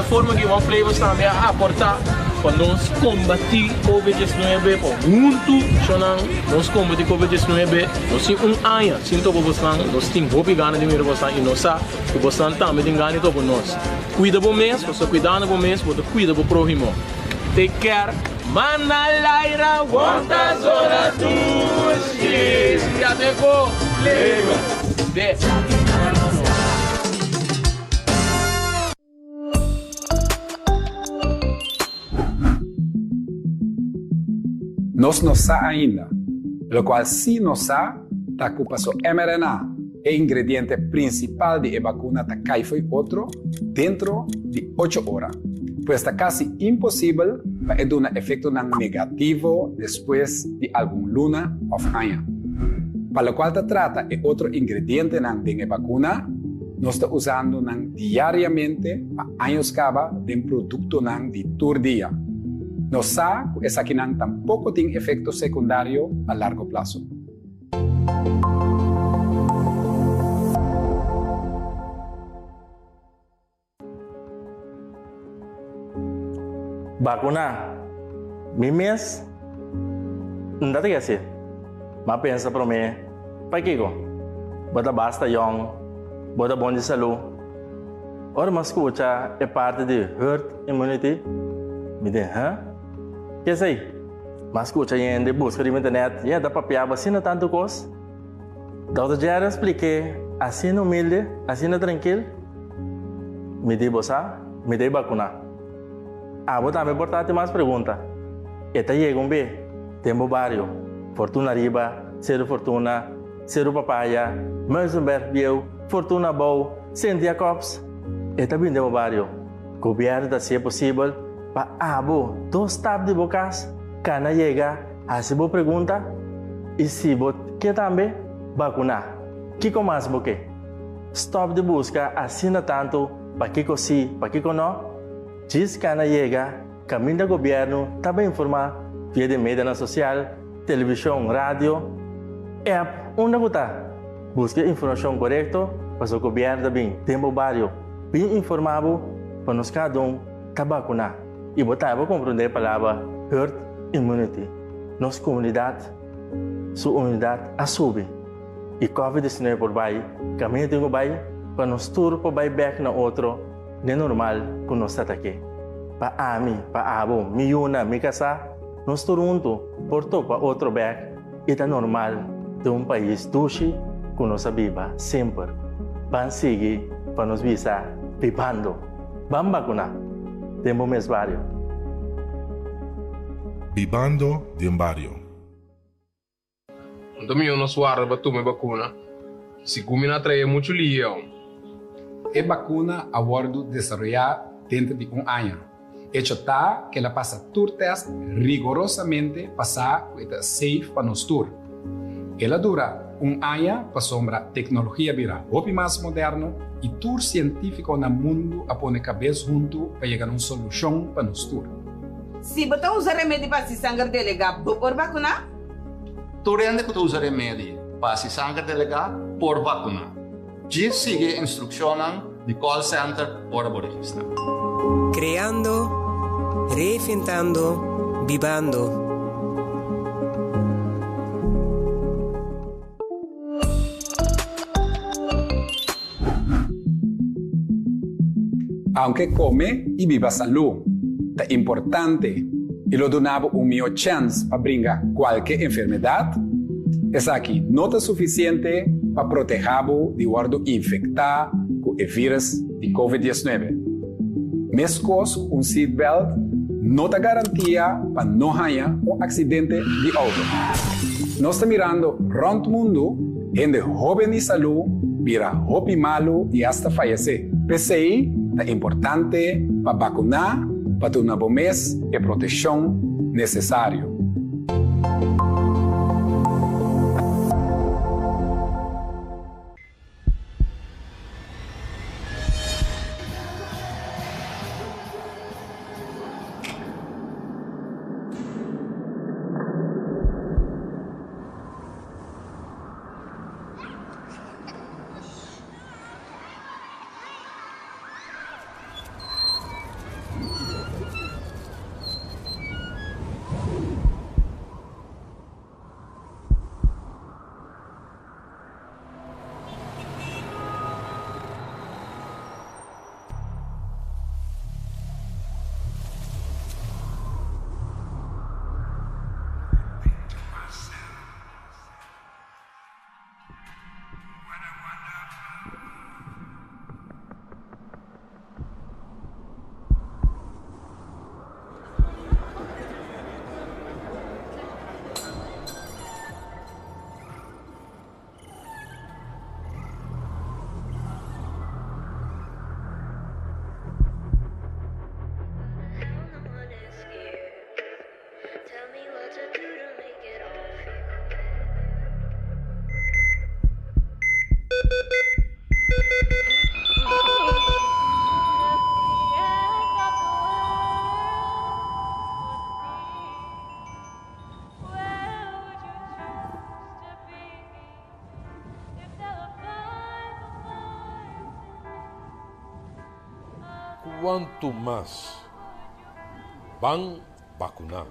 forma ki One Flavors tambe a aporta pa nos kombati Covid 19 pa huntu shownan nos kombati Covid 19. Nos tin un aña sin topa bosnan, nos tin hopi gana di mira bosnan i nos sa ku bosnan tambe tin gana di topa nos. Kuida bo mes, pasobra kuidando bo mes bo ta kuida bo próhimo. Take care. Manda laira wanta zona dushi. Ya te ko. Be. Nos no sa ainda. Locual sí nos sa ta cu paso mRNA, e ingrediente principal di e vacuna ta cay fo'i otro dentro di ocho ora. Pues ta casi imposibel pa e duna efectonan negativo despues di algun luna of aña. Pa locual ta trata e otro ingredientenan den e vacuna, Nos ta usando nan diariamente pa años caba den productonan di tur dia. Nos sa cu esakinan tampoco tin efecto secundario a largo plazo. Bakuná mi mes? N ta tin hasi. M'a pensa promé, Pakiko? Bo ta basta yòn, bo ta bon di salú. Ora m'a skucha e parti di herd immunity, mi di, Hë? Ke esei? M'a skucha hende buska riba internet, i e ta papiaba asina tantu kos. Dòkter Jerry a splik'é asina humilde, asina trankil, Mi di bo sa, mi ta e bakuná. Abo tambe por ta hasi mas pregunta. E ta yega un be den bo bario, Fortuna Riba, Seru Fortuna, Seru Papaya, Muizenberg Bieu, Fortuna Abou, Sint Jacobs. E ta bin den bo bario. Gobièrnu ta hasié posibel pa abo dos stap di bo kas kana yega Hasi bo pregunta i si bo ke tambe, bakuná. Kiko mas bo ke? Stòp di buska asina tantu pakiko si, pakiko nò. Djis kana yega kaminda gobièrnu ta bai informá via di medianan sosial, televishon, radio, app, unda ku ta. Buska e informashon korekto pasobra gobièrnu ta bin den bo bario bin informá bo pa nos kada un ta bakuná. I bo ta por komprondé e palabra herd immunity. Nos komunidat su unidat a subi i Covid 19 por bai kaminda tin ku bai pa nos tur por bai bèk na otro den normal ku nos ta ta ke. Pa ami, pa abo, mi yunan, mi kasá, nos tur huntu por topa otro bèk i ta normal den un pais dushi ku nos a biba semper. Ban sigui pa nos bisa bibando. Ban bakuná den bo mes bario. Bibando den bario. Anto mihó nos warda pa tuma e bakuna, sigun mi no a trae muchu lihe aun. E bakuna a wòrdu desaroyá denter di un aña. Echo ta ku el a pasa tur tèst rigorosamente pa sa ku e ta safe pa nos tur. El a dura un aña pasobra teknologia bira hopi mas moderno i tur sientífiko na mundu a pone kabes huntu pa yega na un solushon pa nos tur. Si bo ta usa remedi pa hasi sanger delegá, bo por bakuná? Tur hende ku ta usa remedi pa hasi sanger delegá por bakuná. Djis sigui e instrukshonnan di call center ora bo registrá. Kreando, reinventando, bibando. Aunke kome i biba salú ta importante i lo duna bo un mihó chèns pa bringa kualke enfermedat, esaki no ta sufisiente pa protehá bo di wòrdu infektá ku e vírus di Covid 19. Meskos ku un seatbelt no ta garantia pa no haña un aksidente di outo. Nos ta mirando rònt mundu hende hóben di salú bira hopi malu i asta fayesé. P'esei ta importante pa bakuná pa duna bo mes e proteccion necesario. Kuantu mas? Ban bakuná!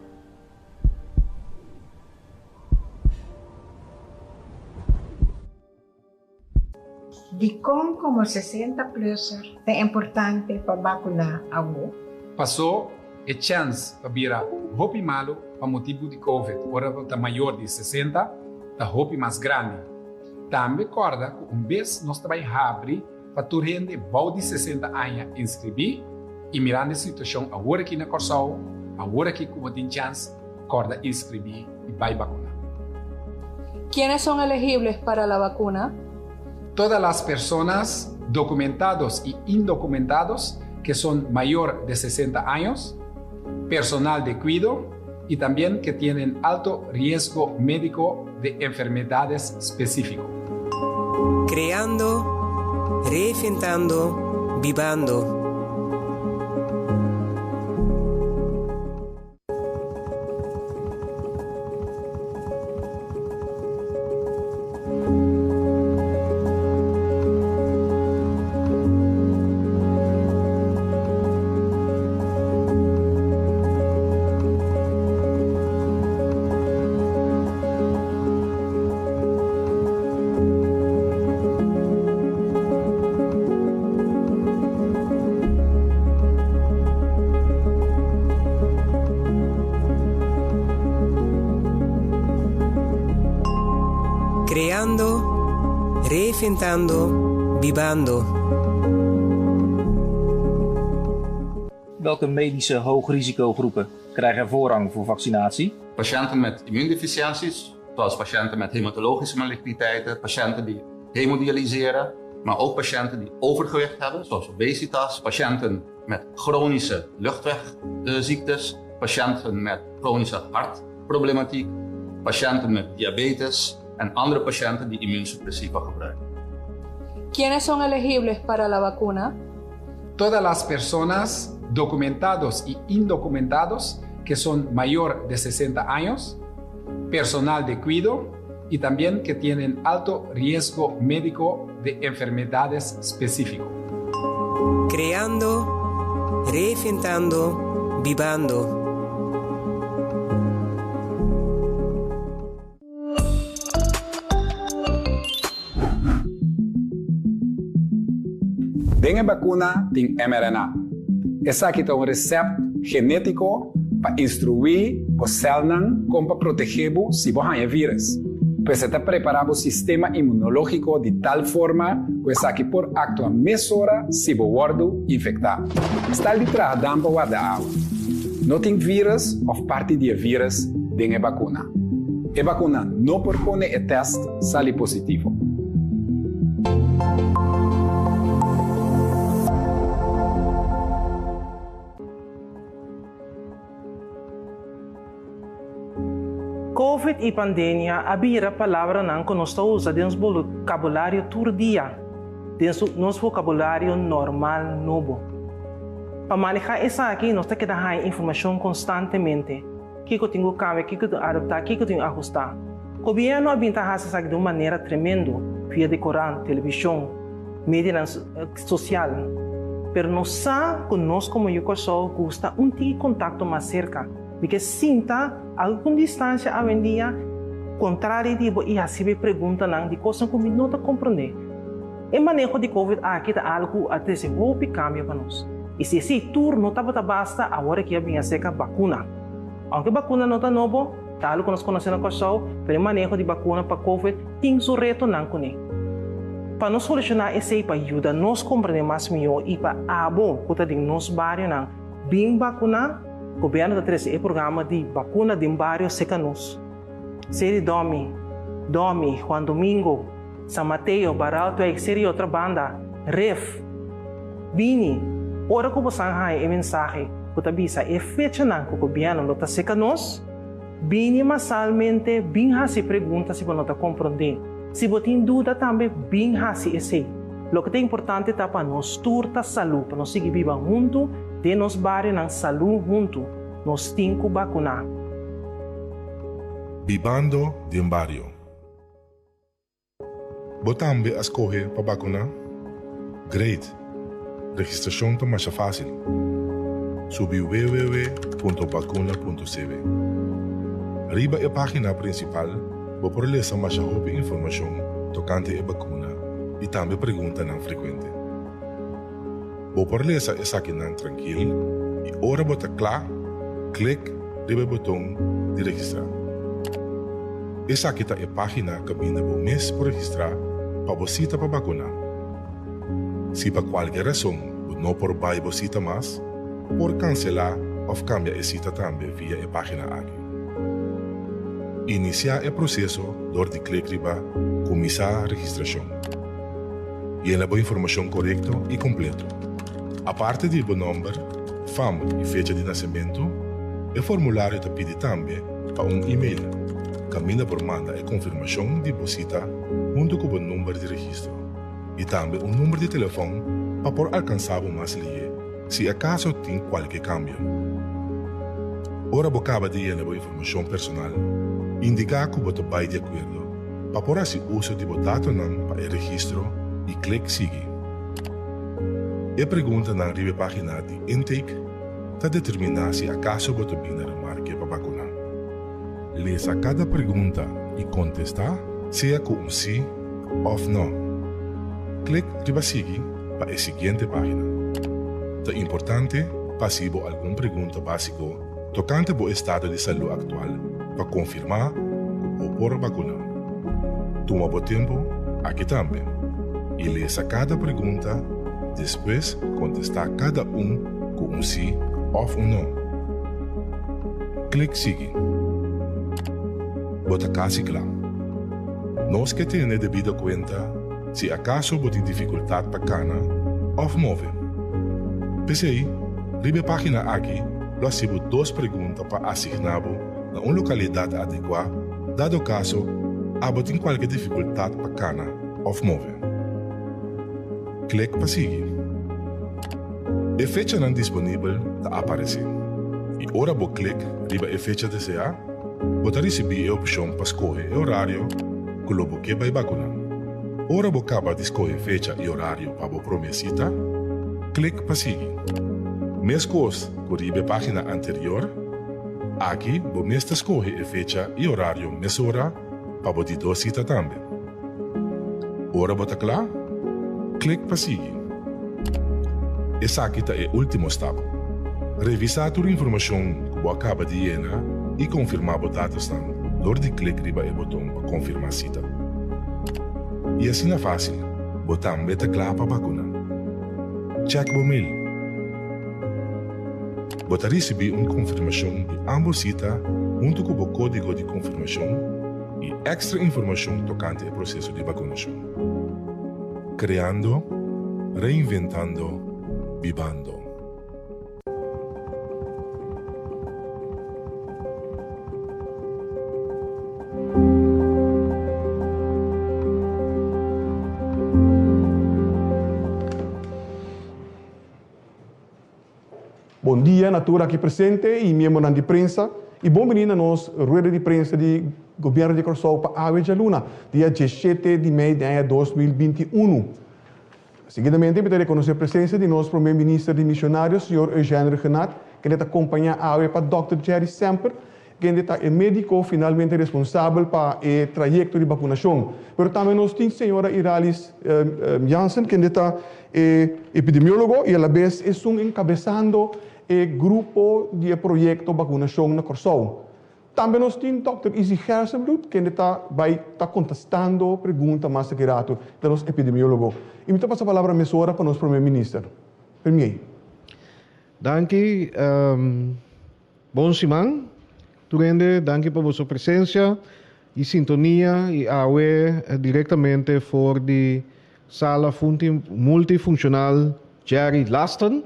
Dikon komo 60 plusser ta importante pa bakuná awor? Pasó e chèns pa bira hopi malu pa motibu di covid ora bo ta mayor di 60 ta hopi mas grandi. Tambe kòrda ku un bes nos ta bai habri pa tur hende bou di 60 aña inskribí i mirando e situashon awor aki na Kòrsou, awor aki ku bo tin chèns, kòrda inskribí i bai bakuná. ¿Quiénes son elegibles para la vacuna? Todas las personas documentados y indocumentados que son mayor de 60 años, personal de cuido y también que tienen alto riesgo médico de enfermedades específico. Creando, reinventando, bibando. Creando, reinventando, bibando. Welke medische hoogrisicogroepen krijgen voorrang voor vaccinatie? Patiënten met immuundeficiënties, zoals patiënten met hematologische maligniteiten, patiënten die hemodialyseren, maar ook patiënten die overgewicht hebben, zoals obesitas, patiënten met chronische luchtwegziektes, patiënten met chronische hartproblematiek, patiënten met diabetes en andere patiënten die immuunsuppressiva gebruiken. ¿Quiénes son elegibles para la vacuna? Todas las personas documentados y indocumentados que son mayor de 60 años, personal de cuido y también que tienen alto riesgo médico de enfermedades específico. Creando, reinventando, bibando. Den e bakuna tin mRNA. Esaki ta un resèpt genétiko pa instruí bo sèlnan kon pa protegé bo si bo haña vírùs. Pues e ta prepará bo sistema inmunológiko di tal forma ku esaki por aktua mesora si bo wòrdu infektá. Stal di traha dam pa warda awa. No tin vírùs òf parti di e vírùs den e bakuna. E bakuna no por pone e tèst sali positivo. Covid i pandemia a bira palabranan ku nos ta usa den nos bokabulario tur dia, den nos vokabulario normal nobo. Pa manehá esaki nos ta keda haña informashon konstantemente. Kiko tin ku kambia, kiko tin adaptá, kiko tin ahustá. Gobièrnu a bin ta hasi esaki di un manera tremendo via di korant, televishon, medianan sosial. Pero nos sa ku nos komo yu Kòrsou gusta un tiki kontakto mas serka. Mi ke sinta algun distansia awendia kontrali di bo i hasi mi preguntanan di kosnan ku mi no ta komprondé. E maneho di covid aki ta algu ku a trese hopi kambio pa nos. I si esei tur no tabata basta, awor aki a bin aserka bakuna. Ounke bakuna no ta nobo, ta algu ku nos konosé na Kòrsou, pero e maneho di bakuna pa covid tin su retonan kuné. Pa nos solushoná esei, pa yuda nos komprendé mas mihó i pa abo ku ta den nos barionan bin bakuná, gobièrnu ta trese e programa di bakuna den bario serka nos. Seri Domi, Domi, Juan Domingo, San Mateo, Baraltwijk, Seri Otrabanda, Ref. Bini, ora ku bosan haña e mensahe ku ta bisa e fechanan ku gobièrnu lo ta seka nos, bini masalmente bin hasi pregunta si bo no ta komprondé. Si bo tin duda tambe bin hasi esei. Loke ta importante ta pa nos tur ta salú, pa nos sigui biba huntu den nos barionan salú huntu. Nos tin ku bakuná. Bibando den bario. Bo tambe a skohe pa bakuná? Great! Registrashon ta masha fásil. Subi www.bakuna.cw. Riba e página prinsipal bo por lesa masha hopi informashon tokante e bakuna i tambe preguntanan frekuente. Bo por lesa esakinan trankil i ora bo ta kla, klik riba e boton di registrá. Esaki ta e página kaminda bo mes por registrá pa bo sita pa bakuná. Si pa kualke rason bo no por bai bo sita mas, por kanselá òf kambia e sita tambe via e página aki. Inisiá e proseso dor di klik riba Kuminsá registrashon. Yena bo informashon korekto i kompleto. Aparte di bo nòmber, fam i fecha di nasementu, e formulario ta pidi tambe pa un e-mail kaminda por manda e konfirmashon di bo sita huntu ku bo number di registro. i tambe un number di telefòn pa por alkansá bo mas lihé si akaso tin kualke kambio. Ora bo kaba di yena bo informashon personal, indiká ku bo ta bai di akuerdo pa por hasi uso di bo datonan pa e registro i klik Sigui. E preguntanan riba e página di intake ta determiná si akaso bo ta bini na remarke pa bakuná. Lesa kada pregunta i kontestá sea ku un sí òf nò. Klik riba Sigui pa e siguiente página. Ta importante pa hasi bo algun pregunta básiko tokante bo estado di salú aktual pa konfirmá ku bo por bakuná. Tuma bo tempu aki tambe i lesa kada pregunta, despues kontestá kada un ku un sí òf un nò. Klik Sigui. Bo ta kasi kla. Nos ke tene debido kuenta si akaso bo tin difikultat pa kana òf move. P'esei, riba e página aki lo hasi bo dos pregunta pa asigná bo na un lokalidat adekuá dado kaso abo tin kualke difikultat pa kana òf move. Klik pa sigui. E fechanan disponibel ta aparesé i ora bo klik riba e fecha deseá, bo ta risibí e opshon pa skohe e orario ku lo bo ke bai bakuná. Ora bo kaba di skohe fecha i orario pa bo promé sita, klik pa sigui. Meskos ku riba e página anterior, aki bo mes ta skohe e fecha i orario mesora pa bo di dos sita tambe. Ora bo ta kla, klik pa sigui. Esaki ta e último stap. Revisá tur informashon ku bo a kaba di yena i konfirmá bo datosnan dor di klik riba e boton pa konfirmá sita. I asina fásil, bo tambe ta kla pa bakuná. Chèk bo mail. Bo ta risibí un konfirmashon di ámbos sita huntu ku bo kódigo di konfirmashon i èkstra informashon tokante e proseso di bakunashon. Kreando, reinventando, bibando. Bon dia na tur aki presente y miembronan di prensa y bon bini na nos rueda di prensa di Gobierno di Corsou pa awe djaluna, dia diesshete di mei di aña 2021. Seguidamente mi ta reconoce presencia di nos Prome Minister di Misionario, señor Eugène Rhuggenaath, kende ta compaña awe pa Dòkter Jerry Semper, kende ta e medico finalmente responsabel pa e trayecto di vacunacion. Pero tambe nos tin señora Iralis Jansen, kende ta e epidemiologo y alabes esun encabesando e grupo di e proyecto vacunacion na Corsou. Tambe nos tin Dòkter Izzy Gerstenbluth, kende ta bay ta contestando pregunta mas aki rato, ta nos epidemiologo. Y mi ta pasa palabra mesora pa nos Prome Minister. Premier. Danki. Bon siman tur hende, danki pa boso presencia y sintonia y awe directamente for di sala multifuncional Jerry Lasten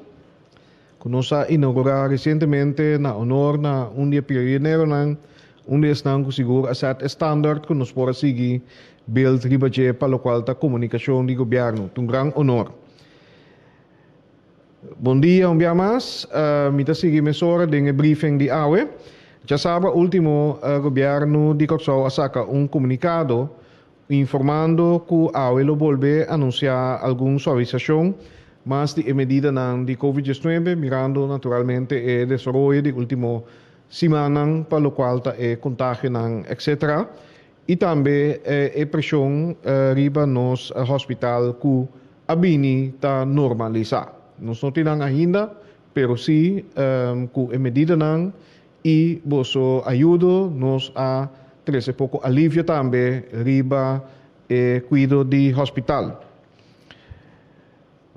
cu nos a inaugura recientemente na honor na un di e pioneronan, un di esnan cu sigur a set e standard cu nos por a sigui build riba dje pa locual ta comunicacion di gobierno. Ta un gran honor. Bon dia un bia mas. Mi ta sigui mesora den e briefing di awe. Djasabra ultimo Gobièrnu di Kòrsou a saka un komunikado informando ku awe lo bolbe anunsiá algun suavisashon. mas di e medidanan di Covid 19, mirando naturalmente e desaroyo di último simannan pa lokual ta e kontagionan etc. I tambe e preshon riba nos hospital ku a bini ta normalisá. Nos no tin nan ainda, pero sí ku e medidanan i boso ayudo nos a trese poko alivio tambe riba e kuido di hospital.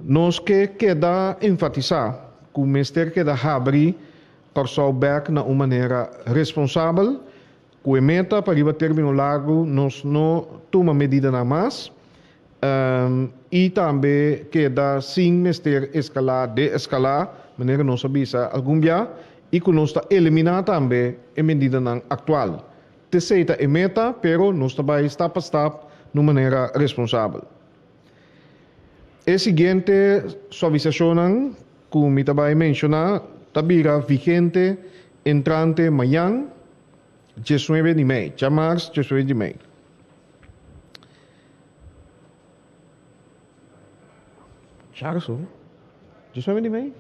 Nos ke keda enfatisá ku mester keda habri Kòrsou bèk na un manera responsabel, ku e meta pa riba término largu nos no tuma medidanan mas i tambe keda sin mester eskalá, deeskalá, manera nos a bisa algun bia, i ku nos ta eliminá tambe e medidanan aktual. T'esei ta e meta, pero nos ta bai stap pa stap na un manera responsabel. E siguiente suavisashonnan ku mi ta bai menshoná ta bira vigente entrante mañan diesnuebe di mei, djamars diesnuebe di mei. Djarason? Diesnuebe di mei?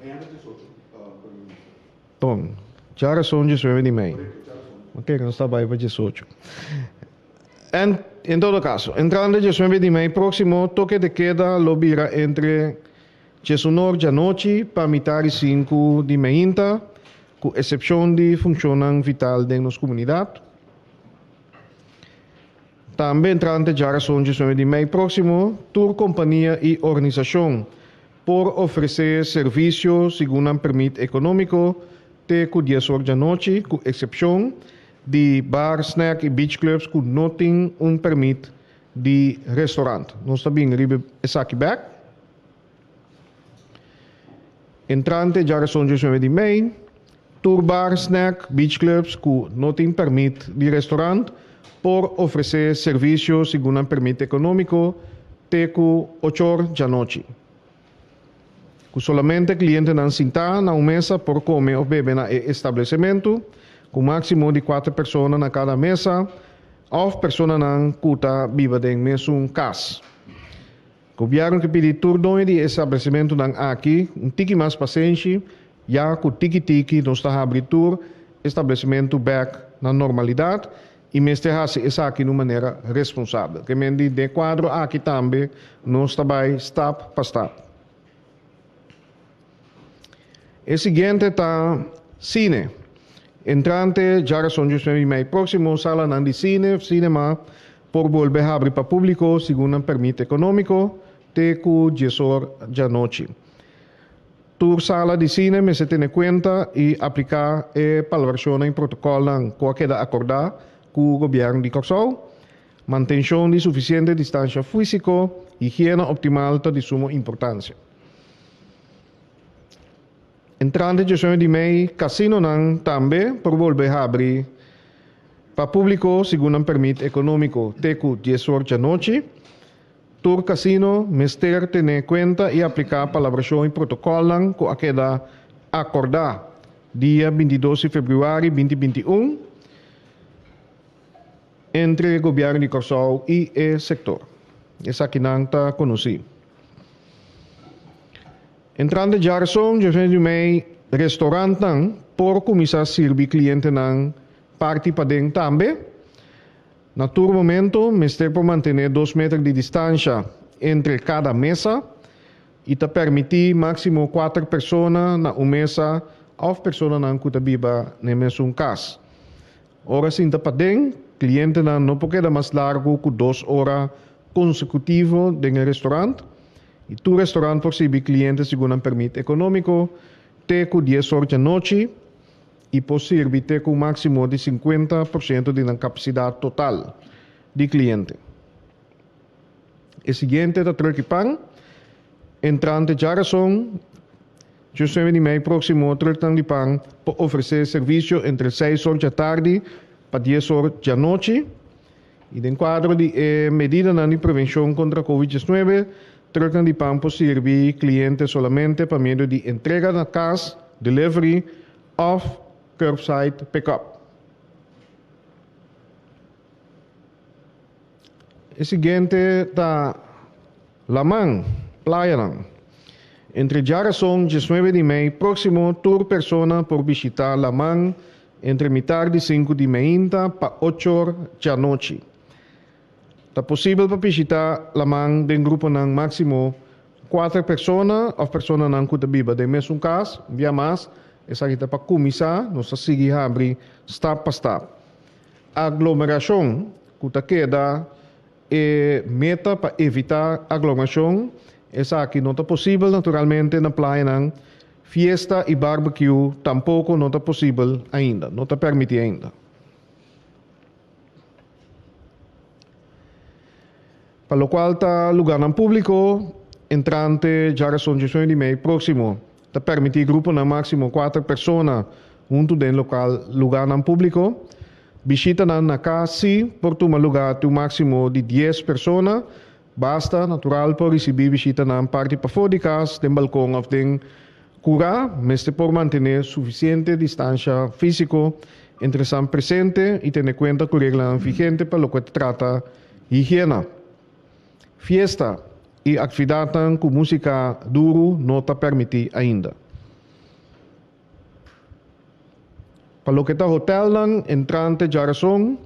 Ton, djarason diesnuebe di mei. Oke, nos ta bai pa diesocho. En, en todo caso, entrando diesnuebe di mei próximo, toque de queda lo bira entre diesunor djanochi pa mitar di sinku di meinta, ku eksepshon di funshonnan vital den nos komunidat. Tambe entrante djarason diesnuebe di mei próximo, tur kompania i organisashon por ofresé servisio segun nan permit ekonómiko te ku dies or djanochi, ku eksepshon di bar, snack i beach clubs ku no tin un permit di restaurant. Nos ta bin riba esaki bek. Entrante djarason 19 di mei, tur bar, snack, beach clubs ku no tin permit di restaurant por ofresé servisio segun nan permit ekonómiko te ku ochor djanochi. Ku solamente klientenan sintá na un mesa por kome òf bebe na e establesementu, ku máksimo di kuater persona na kada mesa òf personanan ku ta biba den mesun kas. Gobièrnu ke pidi tur doño di e establesementunan aki un tiki mas pasenshi, ya ku tiki tiki nos ta habri tur establesementu bèk na normalidat I mester hasi esaki na un manera responsabel. Ke men di den e kuadro aki tambe nos ta bai stap pa stap. E siguiente ta sine. Entrante djarason 19 di mei próksimo salanan di sine of sinema por bolbe habri pa públiko segun nan permit ekonómiko te ku diesor djanochi. Tur sala di sine mester tene kuenta i apliká e palabrashonnan i protokòlnan ku a keda akordá ku Gobièrnu di Kòrsou. Mantenshon di sufisiente distansha físiko, higiena optimal ta di sumo importansia. Entrante 19 di mei, kasinonan tambe por bolbe habri pa públiko segun nan pèrmit ekonómiko te ku dies or djanochi. Tur kasino mester tene kuenta i apliká palabrashon i protokòlnan ku a keda akordá dia 22 di febrüari 2021 entre Gobièrnu di Kòrsou i e sektor. Esakinan ta konosí. Entrante djarsón dje di mei restorantnan por kuminsá sirbi klientenan parti paden tambe. Na tur momento mester por mantené dos meter di distansha entre kada mesa i ta permití máksimo kuater persona na un mesa òf personanan ku ta biba na e mesun kas. Ora sinta paden, klientenan no por keda mas largu ku dos ora konsekutivo den e restorant i tur restorant por sirbi kliente segun nan permit ekonómiko te ku dies or djanochi. i por sirbi te ku un máksimo di 50% di nan kapasidat total di kliente. E siguiente ta Truck i Pan. Entrante djarason, 19 di mei próksimo, Trucknan di Pan por ofresé servisio entre seis or djatardi pa dies or djanochi. I den kuadro di e medidanan di prevenshon kontra Covid 19, Trucknan di Pan por sirbi kliente solamente pa medio di entrega na kas, delivery, òf curbside pickup. E siguiente ta laman, playanan. Entre djarason 19 di mei próksimo tur persona por bishitá laman entre mitar di sinku di meinta pa ochor djanochi. Ta posibel pa bishitá laman den gruponan máksimo kuater persona òf personanan ku ta biba den mesun kas. Un bia mas, esaki ta pa kuminsá, nos ta sigui habri stap pa stap. Aglomerashon ku ta keda E meta pa evitá aglomerashon, esaki no ta posibel naturalmente na playanan, fiesta i barbecue tampoko no ta posibel ainda, no ta permití ainda. Pa lokual ta lugarnan públiko, entrante djarason 19 di mei próksimo ta permití gruponan máksimo kuater persona huntu den lokal lugarnan públiko. Bishitanan na kas sí por tuma lugá te un máksimo di dies persona. Basta, natural por risibí bishitanan parti pafó di kas, den balkon òf den kurá. Mester por mantené sufisiente distansha físiko entre esnan presente i tene kuenta ku reglanan vigente pa loke ta trata higiena. Fiesta i aktividatnan ku músika duru no ta permití ainda. Pa loke ta hotelnan, entrante djarason,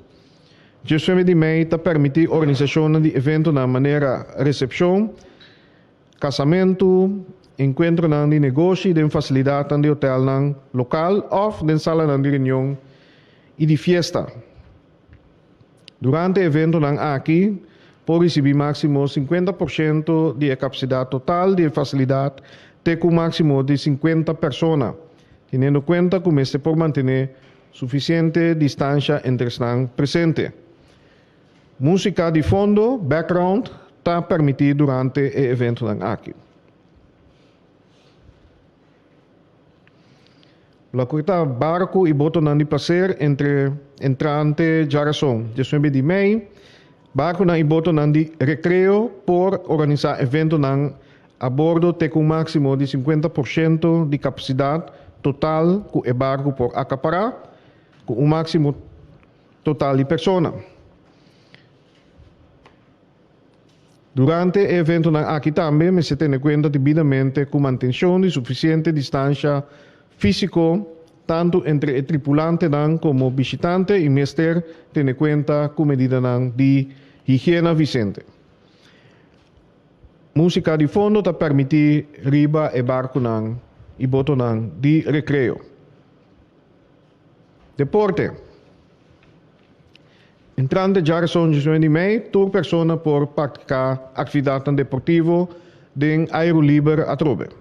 19 di mei ta permití organisashonnan di eventonan manera resepshon, kasamentu, enkuentronan di negoshi den fasilidatnan di hotelnan lokal òf den salanan di reunion i di fiesta. Durante e eventonan aki por risibí máksimo 50% di e kapasidat total di e fasilidat te ku máksimo di 50 persona, teniendo kuenta ku mester por mantené sufisiente distansha entre esnan presente. Músika di fondo, background, ta permití durante e eventonan aki. Loke ta barku i botonan di plaser entre entrante djarason 19 di mei, barkunan i botonan di rekreo por organisá eventonan a bordo te ku un máksimo di 50% di kapasidat total ku e barku por akapará, ku un máksimo total di persona. Durante e eventonan aki tambe mester tene kuenta debidamente ku mantenshon di sufisiente distansha físiko tantu entre e tripulantenan komo bishitante i mester tene kuenta ku medidanan di higiena visente. Músika di fondo ta permití riba e barkunan i botonan di rekreo. Deporte. Entrante djarason 19 di mei, tur persona por praktiká aktividatnan deportivo den airu liber atrobe.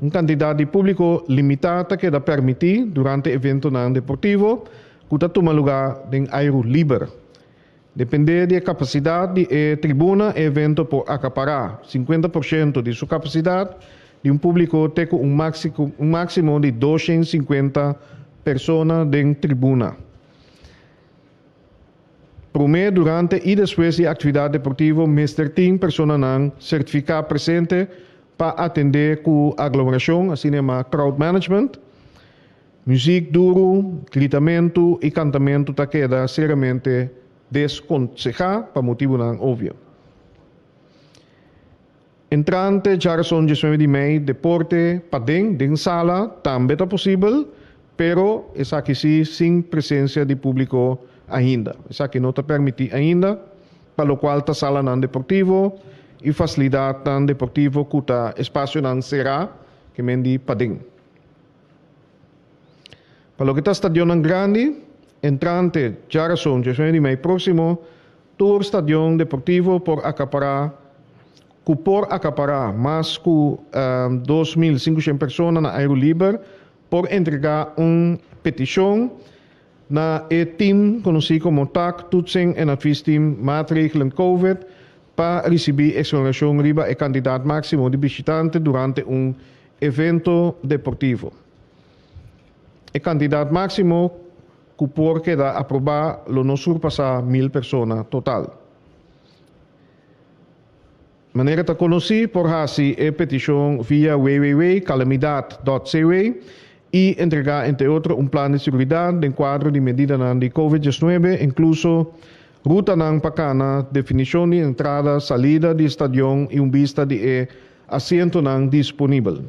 Un kantidat di públiko limitá ta keda permití durante eventonan deportivo ku ta tuma lugá den airu liber. Dependé di e kapasidat di e tribuna, e evento por akapará 50% di su kapasidat di un públiko te ku un máksimo di 250 persona den tribuna. Promé, durante i despues di aktividat deportivo mester tin personanan sertifiká presente pa atendé ku aglomerashon, asina yamá crowd management. Muzik duru, gritamentu i kantamentu ta keda seriamente deskonsehá pa motibunan obvio. Entrante djarason 19 di mei deporte paden den sala tambe ta posibel, pero esaki si sin presensia di públiko ainda. Esaki no ta permití ainda, pa lokual ta salanan deportivo i fasilidatnan deportivo ku ta espasionan será ke men di paden. Pa loke ta stadionnan grandi, entrante djarason 19 di mei próksimo, Tur stadion deportivo por akapará ku por akapará mas ku 2500 persona na airu liber por entregá un petishon na e tim konosí komo tak, Toetsing en Adviesteam Maatregelen Covid, pa risibí eksonerashon riba e kantidat máksimo di bishitante durante un evento deportivo. E kantidat máksimo ku por keda aprobá lo no surpasá 1000 persona total. Manera ta konosí, por hasi e petishon via www.calamidad.cw i entregá entre otro un plan di seguridat den kuadro di medidanan di Covid 19, inkluso rutanan pa kana, definishon di entrada, salida di stadion i un bista di e. asientonan disponibel.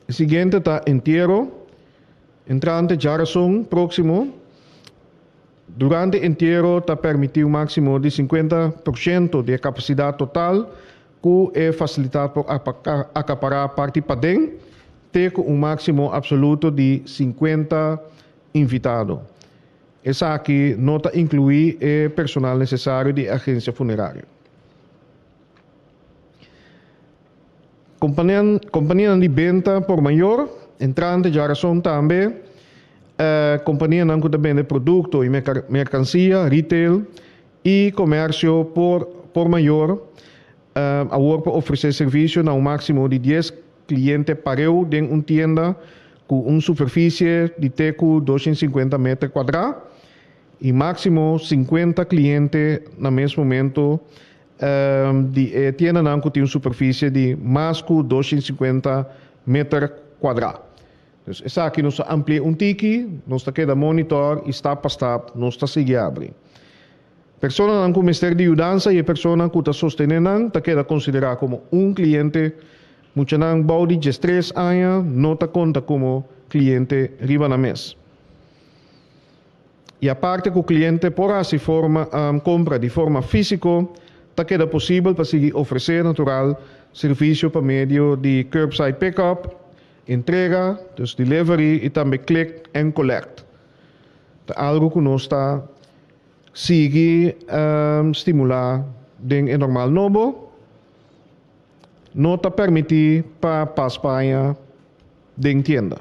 E siguiente ta entiero. Entrante djarason próksimo, durante entiero ta permití un máksimo di 50% di e kapasidat total ku e fasilidat por akapará parti paden, te ku un máksimo apsoluto di 50 invitado. Esaki no ta inkluí e personal nesesario di e agensia funerario. Kompanianan di benta por mayor, entrante djarason tambe kompanianan ku ta bende produkto i merkansia, retail, i komersio por por mayor, awor por ofresé servisio na un máksimo di dies kliente pareu den un tienda ku un superfisie di te ku 250 meter kuadrá i máksimo 50 kliente na mes momento di e tiendanan ku tin un superfisie di mas ku 250 meter kuadrá. Dus esaki nos a ampli'é un tiki, nos ta keda monitor i stap pa stap nos ta sigui abri. Personanan ku mester di yudansa i e persona ku ta sostené nan ta keda konsiderá komo un kliente. Muchanan bou di 13 aña no ta konta komo kliente riba nan mes. I aparte ku kliente por hasi forma kompra di forma físiko, ta keda posibel pa sigui ofresé natural servisio pa medio di curbside pickup, entrega, dus delivery, i tambe click and collect. Ta algu ku nos ta sigui stimulá den e normal nobo. No ta permití pa pas paña den tienda.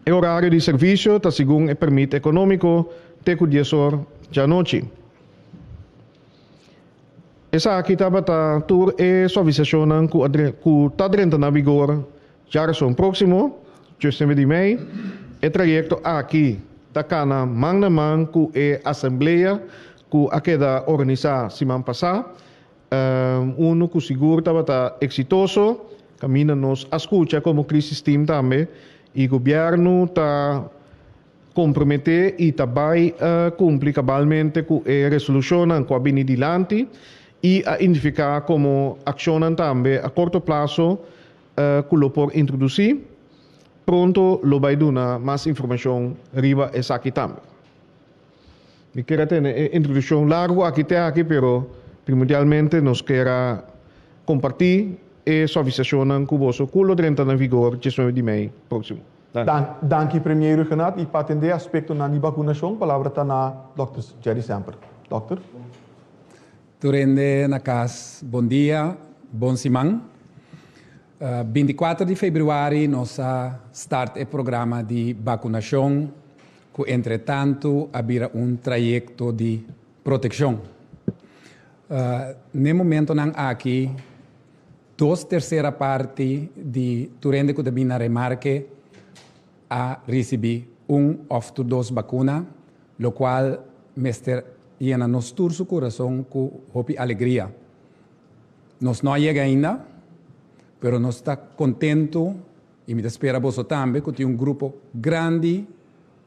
E orario di servisio ta segun e permit ekonómiko te ku dies or djanochi. Esaki tabata tur e suavisashonnan ku a ku ta drenta na vigor djarason próksimo, 19 di mei. E trayekto aki ta kana man na man ku e asamblea ku a keda organisá siman pasá. Unu ku sigur tabata eksitoso, kaminda nos a skucha komo Crisis Team tambe i gobièrnu ta komprometé i ta bai kumpli kabalmente ku e resolushonnan ku a bini dilanti i a identifiká komo akshonnan tambe a korto plaso ku lo por introdusí. Pronto lo bai duna mas informashon riba esaki tambe. Mi kier a tene e introduccion largo aki te aki, pero primordialmente nos kier a comparti e suavisacionnan cu boso cu lo drenta na vigor 19 di mei proximo. Danki. Danki Premier Rhuggenaath y pa atende aspectonan di vacunacion palabra ta na Dòkter Jerry Semper. Dòkter. Tur hende na cas bon dia, bon siman. 24 di februari nos a start e programa di vacunacion ku entretantu a bira un trayekto di protekshon. N'e momentonan aki, dos tersera parti di tur hende ku ta bin na remarke a risibí un òf tur dos bakuna, lokual mester yena nos tur su kurason ku hopi alegria. Nos no a yega ainda, pero nos ta kontentu. I mi ta spera boso tambe ku tin un grupo grandi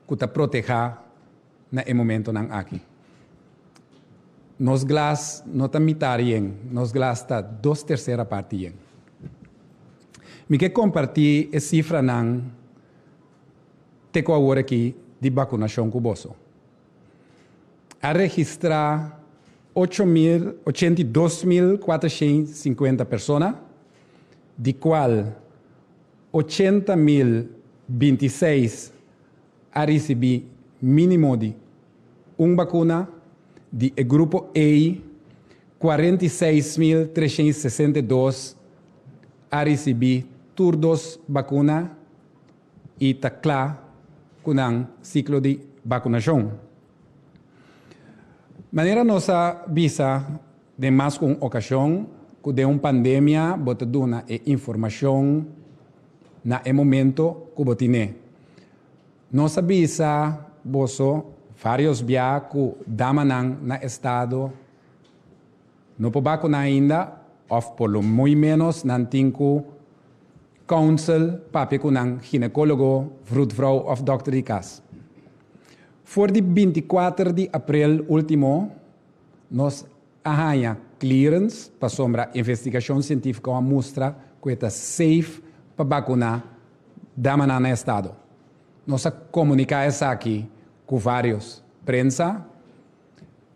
ku ta protehá na e momentonan aki. Nos glas no ta mitar yen, nos glas ta dos tersera parti yen. Mi ke kompartí e sifranan te ku awor aki di bakunashon ku boso. A registrá 8 mil, 82.450 persona, di kual 80.026 a risibí mínimo di un bakuna, di e grupo ei 46.362 a risibí tur dos bakuna i ta kla ku nan siklo di bakunashon. Manera nos a bisa den mas ku un okashon ku den un pandemia bo ta duna e informashon na e momento ku bo tin'é. Nos a bisa boso vários bia ku damanan na estado no por bakuná ainda òf por lo muy ménos nan tin ku counsel papia ku nan ginekólogo, vroedvrouw òf dòkter di kas. For di 24 di aprel último nos. a haña clearance pasobra investigashon sientífiko a mustra ku e ta safe pa bakuná damanan na estado. Nos a komuniká esaki ku vários prensa,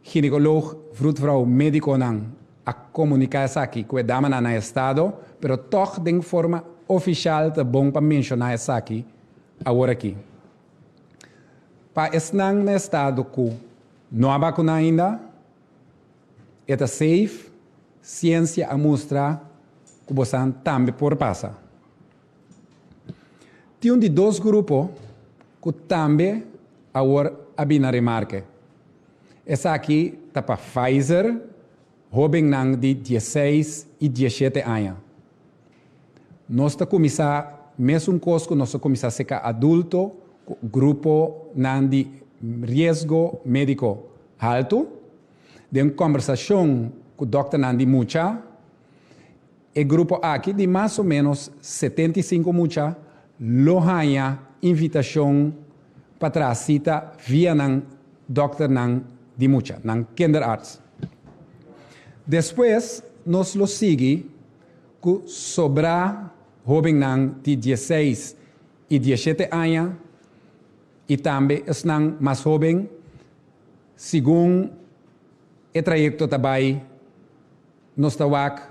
ginekoloog, vroedvrouw, médikonan a komuniká esaki ku e damanan na estado, pero tòg den forma ofishal ta bon pa menshoná esaki aworakí. Pa esnan na estado ku no a bakuná ainda, e ta safe, siensia a mustra ku bosan tambe por pasa. Tin un di dos grupo ku tambe awor a bini na remarke. Esaki ta pa Pfizer, hóbennan di diesseis i diesshete aña. Nos ta kuminsá mesun kos ku nos a kuminsá seka adulto ku gruponan di riesgo médiko haltu. Den kòmbersashon ku dòkternan di mucha, e grupo aki di mas o ménos 75 mucha lo haña invitashon pa traha sita via nan dòkternan di mucha, nan kinderarts. Despues nos lo sigui ku sobrá hóbennan di diesseis i diesshete aña i tambe esnan mas hóben segun e trayekto ta bai nos ta wak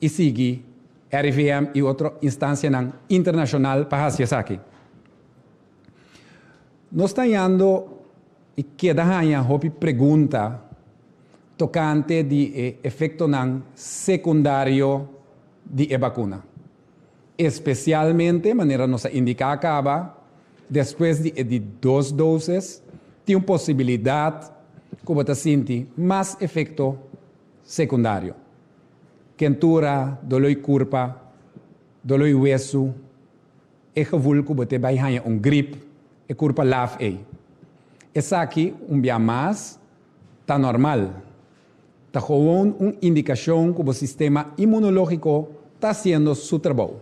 i sigui RIVM i otro instansianan internashonal pa hasi esaki. Nos ta hañando i keda haña hopi pregunta tokante di e efektonan sekundario di e bakuna. Espesialmente, manera nos a indiká kaba, despues di e di dos doses tin un posibilidat ku bo ta sinti mas efekto sekundario. Kentura, doloi kurpa, doloi wesu, E gevoel ku bo te bai haña un grip, e kurpa laf ei. Esaki, un bia mas, ta normal. Ta gewoon un indikashon ku bo sistema imunológiko ta hasiendo su trabou.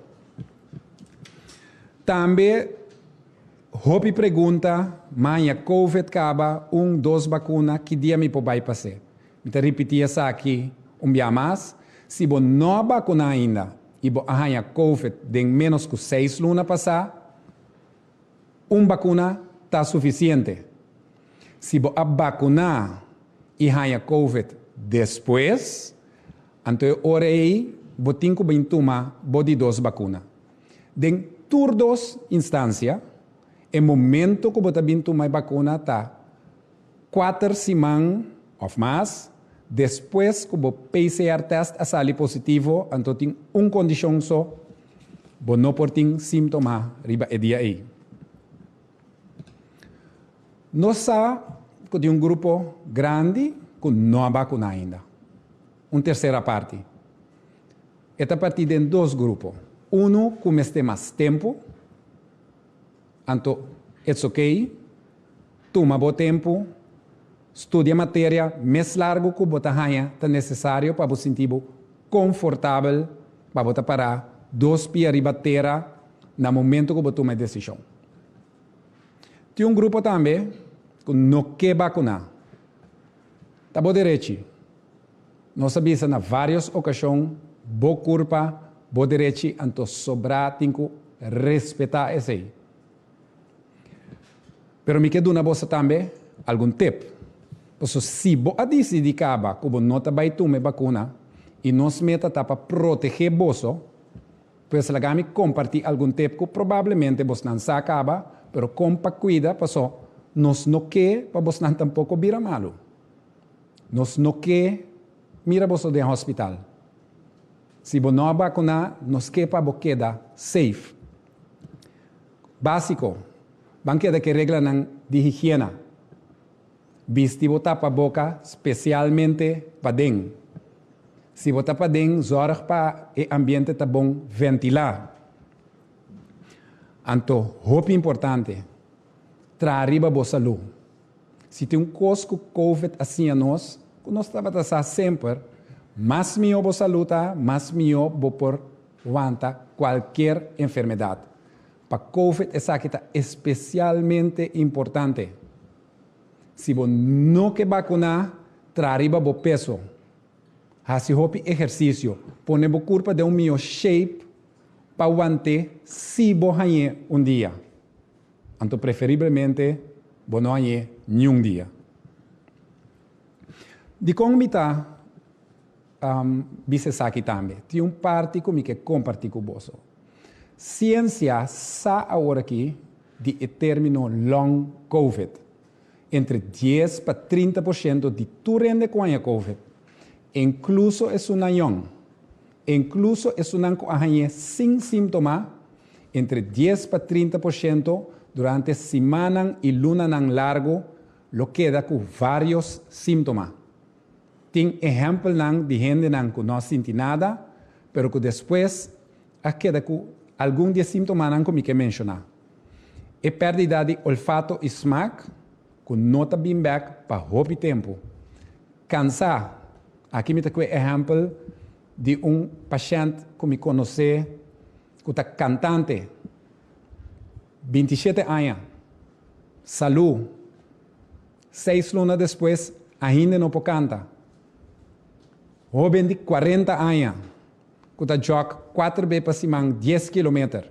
Tambe hopi pregunta, Maña covid kaba, un, dos bakuna, ki dia mi por bai pas'é? Mi ta ripití esaki un bia mas, si bo no a bakuná ainda i bo a haña covid den ménos ku seis luna pasá, un bakuna ta sufisiente. Si bo a bakuná i haña covid despues, anto e ora ei bo tin ku bin tuma bo di dos bakuna. Den tur dos instansia, e momento ku bo ta bin tuma e bakuna ta Kuater siman òf mas despues ku bo PCR tèst a sali positivo anto tin un kondishon so, bo no por tin símtoma riba e dia ei. Nos sa ku tin un grupo grandi ku no a bakuná ainda, un tersera parti. E ta partí den dos grupo, unu ku mester mas tempu, Anto it's ok, tuma bo tempu, studia materia mes largu ku bo ta haña ta nesesario pa bo sinti bo konfortabel pa bo ta pará dos pia riba tera na momento ku bo tuma e desishon. Tin un grupo tambe ku no ke bakuná. Ta bo derechi. Nos a bisa na vários okashon bo kurpa, bo derechi anto sobrá tin ku respetá esei. Pero mi ke duna boso tambe algun tip. Paso si bo a disidí kaba ku bo no ta bai tuma e bakuna i nos meta ta pa protegé boso, pues laga mi kompartí algun tip ku probablemente bosnan sa kaba, pero kon pa kuida paso nos no ke pa bosnan tampoko bira malu. Nos no ke mira boso den hospital. Si bo no a bakuná, nos ke pa bo keda safe. Básiko, ban keda ke reglanan di higiena. Bisti bo tapaboka spesialmente paden. Si bo ta paden, zòrg pa e ambiente ta bon ventilá. Anto, hopi importante, traha riba bo salú. Si tin un kos ku Covid a siña nos, ku nos tabata sa semper, mas mihó bo salú ta, mas mihó bo por wanta kualkier enfermedat. Pa Covid esaki ta espesialmente importante. Si bo no ke bakuná, traha riba bo peso. Hasi hopi ehersisio, pone bo kurpa den un mihó shape pa want'é si bo hañ'é un dia. Anto preferiblemente bo no hañ'é niun dia. Dikon mi ta bisa esaki tambe? Tin un parti ku mi ke kompartí ku boso. Siensia sa aworakí di e término long covid. Entre dies pa 30 porshento di tur hende ku haña covid, inkluso esunnan yòn, inkluso esunnan ku a hañ'é sin símtoma, entre dies pa 30 porshento durante simannan i lunanan largu lo keda ku vários símtoma. Tin ehèmpelnan di hendenan ku no a sinti nada, pero ku despues a keda ku algun di e símtomanan ku mi ke menshoná. E pèrdida di olfato i smak ku no ta bin bèk pa hopi tempu. Kansá, aki mi ta kue ehèmpel di un pashènt ku mi konosé ku ta kantante, 27 aña, salú, seis luna despues ainda no por kanta. Hóben di 40 aña ku ta jòg kuater be pa siman dies kilometer.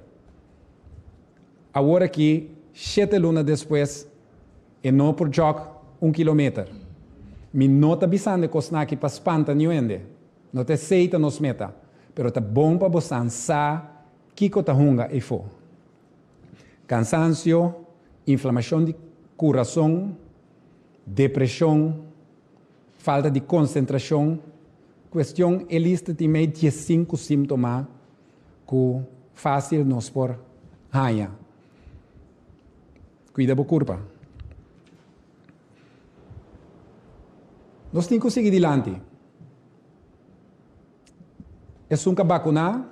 Awor aki, shete luna despues, e no por jòg un kilometer. Mi no ta bisando e kosnan aki pa spanta niun hende. No ta esei ta nos meta, pero ta bon pa bosan sa kiko ta hunga eifó. Kansansio, inflamashon di kurason, depreshon, falta di konsentrashon, kuestion e lista tin mei 15 símtoma ku fásil nos por haña. Kuida bo kurpa. Nos tin ku sigui dilanti. Esun ku a bakuná,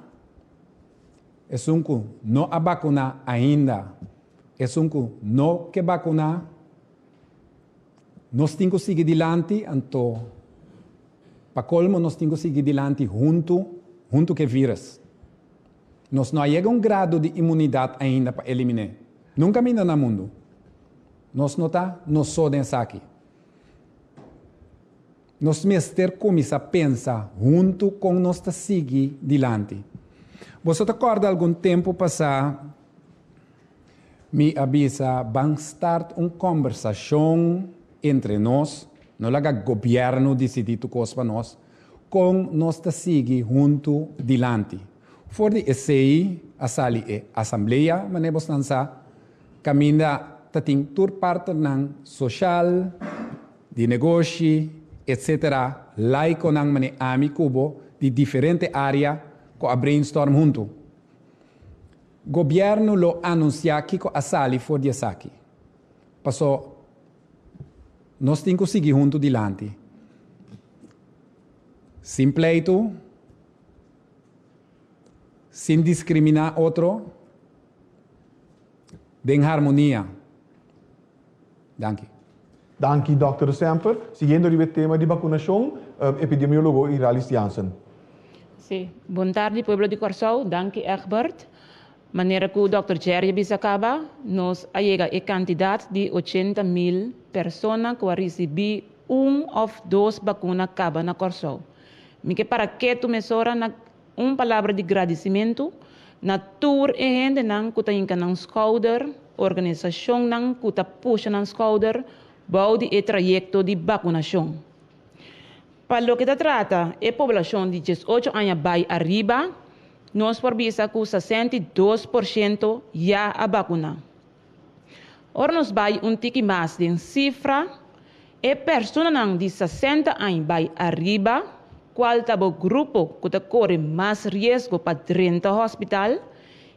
esun ku no a bakuná ainda, esun ku no ke bakuná, nos tin ku sigui dilanti, anto pa kolmo nos tin ku sigui dilanti huntu, huntu ku e vírus. Nos no a yega un grado di imunidat ainda pa elimin'é. Nunka minda na mundu. Nos no ta nos so den esaki. Nos mester kuminsá pensa huntu kon nos ta sigui dilanti. Boso ta kòrda algun tempu pasá mi a bisa ban start un kòmbersashon entre nos, no laga gobièrnu disidí tur kos pa nos, kon nos ta sigui huntu dilanti. For di esei a sali e asamblea, manera bosnan sa, kaminda ta tin tur partnernan soshal, di negoshi, etc. Laikonan manera ami ku bo di diferente área ku a brainstorm huntu. Gobièrnu lo anunsiá kiko a sali for di esaki. Paso nos tin ku sigui huntu dilanti. Sin pleitu, sin diskriminá otro, den harmonia. Danki. Danki Dòkter Semper. Siguiendo riba e tema di bakunashon, epidemiólogo Iralis Jansen. Sí. Bon tardi pueblo di Kòrsou. Danki Egbert. Manera ku Dòkter Jerry a bisa kaba, nos a yega e kantidat di 80 mil persona ku a risibí un òf dos bakuna kaba na Kòrsou. Mi ke para ketu mesora na Un palabra di gradisimentu na tur e hendenan ku ta hinka nan skouder, organisashonnan ku ta pusha nan skouder bou di e trayekto di bakunashon. Pa loke ta trata e poblashon di 18 aña bai ariba, nos por bisa ku 62% ya a bakuná. Ora nos bai un tiki mas den sifra, e personanan di 60 añ bai ariba, kual ta bo grupo ku ta kore mas riesgo pa drenta hospital,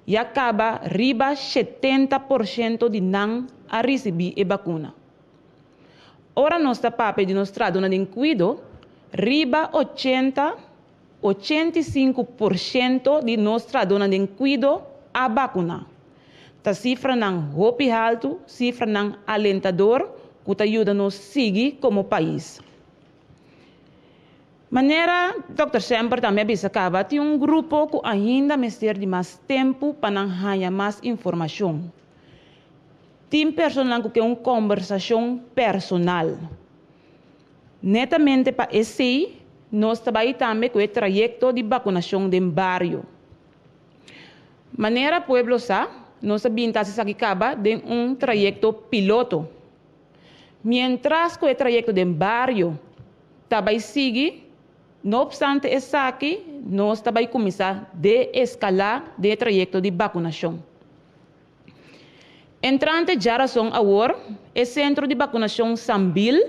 ya kaba riba 70% di nan a risibí e bakuna. Ora nos ta papia di nos tradonan den kuido, riba 80, 85% di nos tradonan den kuido a bakuná. Ta sifranan hopi haltu, sifranan alentador ku ta yuda nos sigui komo pais. Manera Dòkter Semper tambe a bisa kaba, tin un grupo ku ainda mester di mas tempu pa nan haña mas informashon. Tin personanan ku ke un kombersashon personal. Netamente pa esei. nos ta bai tambe ku e trayekto di bakunashon den bario. Manera pueblo sa, nos a bin ta hasi esaki kaba den un trayekto piloto. Mientras ku e trayekto den bario ta bai sigui, no opstante esaki nos ta bai kuminsá de-eskalá den e trayekto di bakunashon. Entrante djarason awor, e sentro di bakunashon Sambil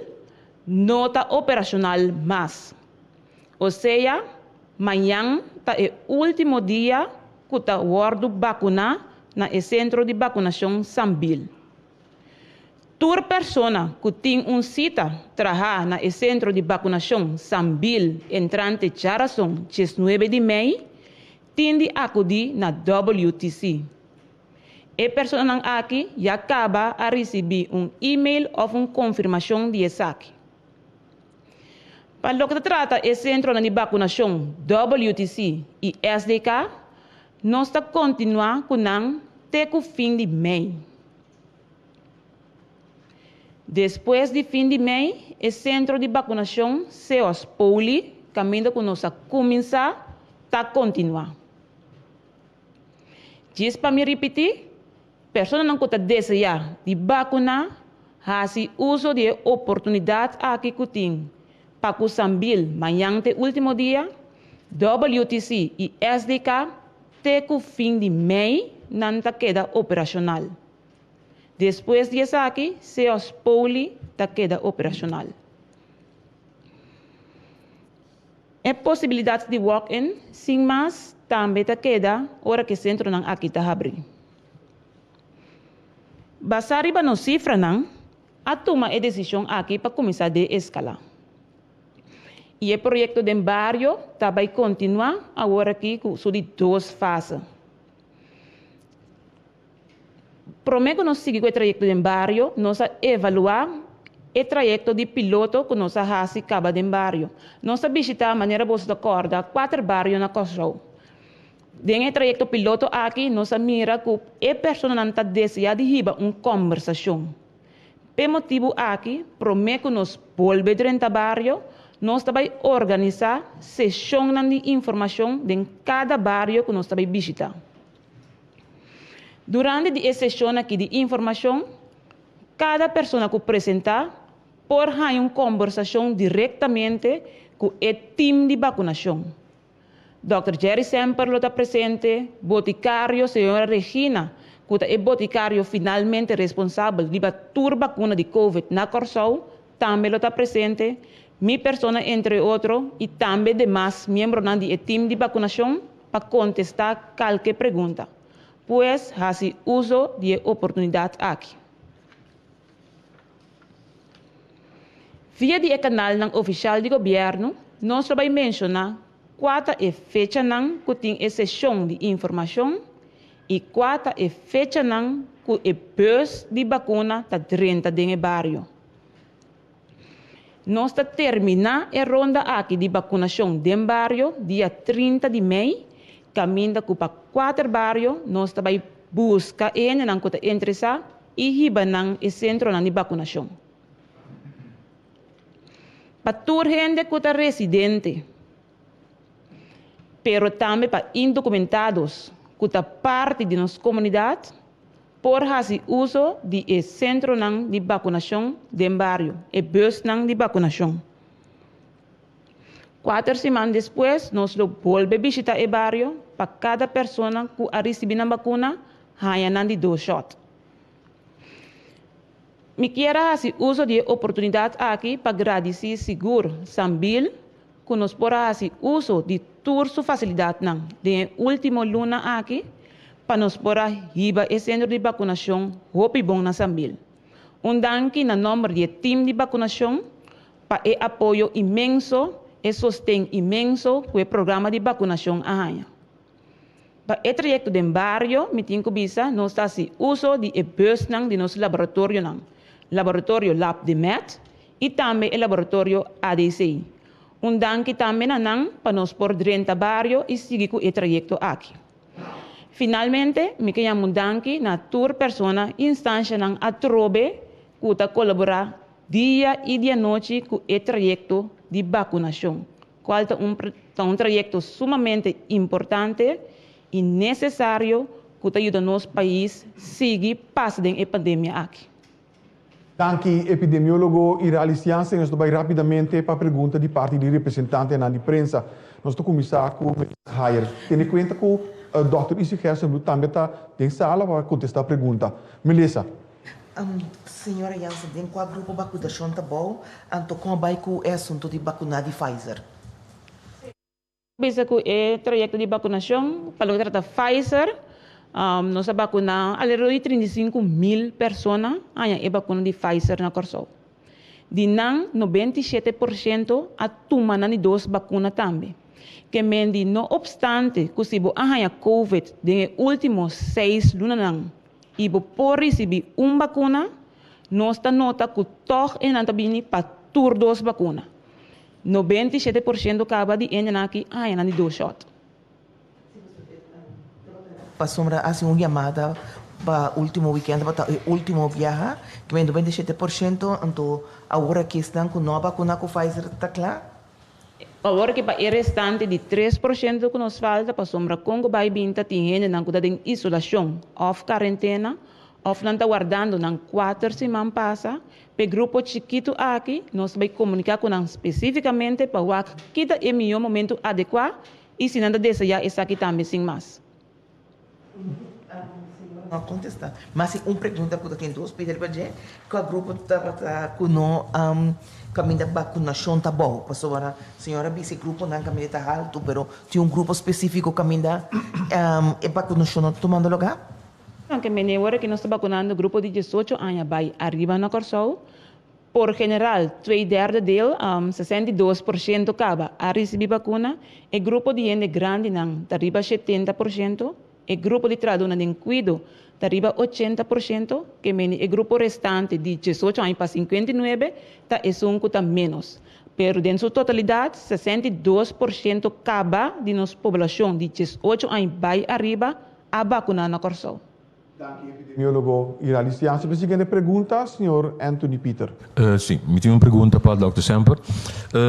no ta operashonal mas. Osea, mañan ta e último dia ku ta wòrdu bakuná na e sentro di bakunashon Sambil. Tur persona ku tin un sita trahá na e sentro di bakunashon Sambil entrante djarason diesnuebe di mei tin di akudí na WTC. E personanan aki ya kaba a risibí un e-mail òf un konfirmashon di esaki. Pa loke ta trata e sentronan di bakunashon WTC i SDK, nos ta kontinuá ku nan te ku fin di mei. Despues di fin di mei, e sentro di bakunashon Seos Poli, kaminda ku nos a kuminsá, ta kontinuá. Djis pa mi ripití, personanan ku ta deseá di bakuná, hasi uso di e oportunidat aki ku tin pa ku Sambil mañan te último dia, WTC i SDK te ku fin di mei nan ta keda operashonal. Despues di esaki, Seos Poli ta keda operashonal. E posibilidat di walk-in sin mas tambe ta keda ora ku e sentronan aki ta habrí. Basá riba nos sifranan, a tuma e desishon aki pa kuminsá de-eskalá. I e proyekto den bario ta bai kontinuá aworakí ku su di dos fase. Promé ku nos sigui ku e trayekto den bario, nos a evaluá e trayekto di piloto ku nos a hasi kaba den bario. Nos a bishitá, manera boso ta kòrda, kuater bario na Kòrsou. Den e trayekto piloto aki nos a mira ku e personanan ta deseá di hiba un kòmbersashon. P'e motibu aki, promé ku nos bolbe drenta bario, nos ta bai organisá seshonnan di informashon den kada bario ku nos ta bai bishitá. Durante di e seshon aki di informashon, kada persona ku presentá por haña un kòmbersashon direktamente ku e tim di bakunashon. Dòkter Jerry Semper lo ta presente, botikario señora Regina, ku ta e botikario finalmente responsabel riba tur bakuna di Covid na Kòrsou, tambe lo ta presente, mi persona entre otro i tambe demas miembronan di e tim di bakunashon pa kontestá kalke pregunta. Pues hasi uso di e oportunidat aki. Via di e kanalnan ofishal di gobièrnu nos lo bai menshoná kua ta e fechanan ku tin e seshon di informashon i kua ta e fechanan ku e bùs di bakuna ta drenta den e bario. Nos ta terminá e ronda aki di bakunashon den bario dia 30 di mei, kaminda ku pa kuater bario nos ta bai buska e hendenan ku ta interesá i hiba nan e sentronan di bakunashon. Pa tur hende ku ta residente, pero tambe pa indokumentados ku ta parti di nos komunidat, por hasi uso di e sentronan di bakunashon den bario, e bùsnan di bakunashon. Kuater siman despues nos lo bolbe bishita e bario pa kada persona ku a risibí nan bakuna haña nan di dos shòt. Mi kier a hasi uso di e oportunidat aki pa gradisí sigur Sambil ku nos por a hasi uso di tur su fasilidatnan den e último luna aki pa nos por a hiba e sentro di bakunashon hopi bon na Sambil. Un danki na nòmber di e tim di bakunashon pa e apoyo inmenso, e sosten inmenso ku e programa di bakunashon a haña. Pa e trayekto den bario, mi tin ku bisa, nos ta hasi uso di e busnan di nos laboratorionan, Laboratorio Lab de Med i tambe e Laboratorio ADC. Un danki tambe na nan pa nos por drenta bario i sigui ku e trayekto aki. Finalmente, mi ke yama un danki na tur persona i instanshanan atrobe ku ta kolaborá dia i di anochi ku e trayekto di bakunashon. Kual ta un ta un trayekto sumamente importante i nesesario ku ta yuda nos pais sigui pasa den e pandemia aki. Danki epidemiólogo Iralis Jansen. Nos ta bai rápidamente pa pregunta di parti di representantenan di prensa. Nos ta kuminsá ku Melissa Hayer. Tene kuenta ku dòkter Isi Gerstenbluth tambe ta den sala pa kontestá pregunta. Melissa. Señora Jansen, den kua grupo bakudashon ta bou, anto kon a bai ku e asuntu di bakuná di Pfizer? Bisa ku e trayekto di bakunashon pa loke ta trata Pfizer, nos a bakuná alrededor di 35.000 persona haña e bakuna di Pfizer na Kòrsou. Di nan, 97% a tuma nan di dos bakuna tambe. Ke men di no opstante ku si bo a haña Covid den e último seis lunanan i bo por risibí un bakuna, nos ta nota ku tòg e nan ta bini pa tur dos bakuna. 97% kaba di hendenan aki a haña nan di dos shòt. Pasobra a hasi un yamada pa último wikènt tabata e último biaha, ki men 97%, anto awor aki esnan ku no a bakuná ku Pfizer ta kla? Awor aki pa e restante di 3% ku nos falta, pasobra kon ku bai bin ta tin hendenan ku ta den isolashon òf karentena òf nan ta wardando nan kuater siman pasa, P'e grupo chikitu aki, nos ta bai komuniká ku nan spesífikamente pa wak ki ta e mihó momentu adekuá i si nan ta deseá esaki tambe sin mas. No a kontestá. Mas tin un pregunta ku ta tin dos pida riba dje, kua grupo tabata ku no kaminda bakunashon ta bou? Pasobra señor a bisa e gruponan kaminda ta haltu, pero tin un grupo spesífiko kaminda e bakunashon no ta tumando lugá? Aunke mene ora ki nos ta bakunando grupo di 18 aña bai ariba na Kòrsou, por general twee derde deel, 62% kaba a risibí bakuna, e grupo di hende grandinan ta riba 70%, e grupo di trahadónan den kuido ta riba 80%, ke mene e grupo restante di 18 aña pa 59 ta esun ku ta ménos. Pero den su totalidat 62% kaba di nos poblashon di 18 aña bai ariba a bakuná na Kòrsou. Danki epidemiólogo Iralis Jansen. Pa e siguiente pregunta, señor Anthony Pieter. Sí, mi tin un pregunta pa dòkter Semper.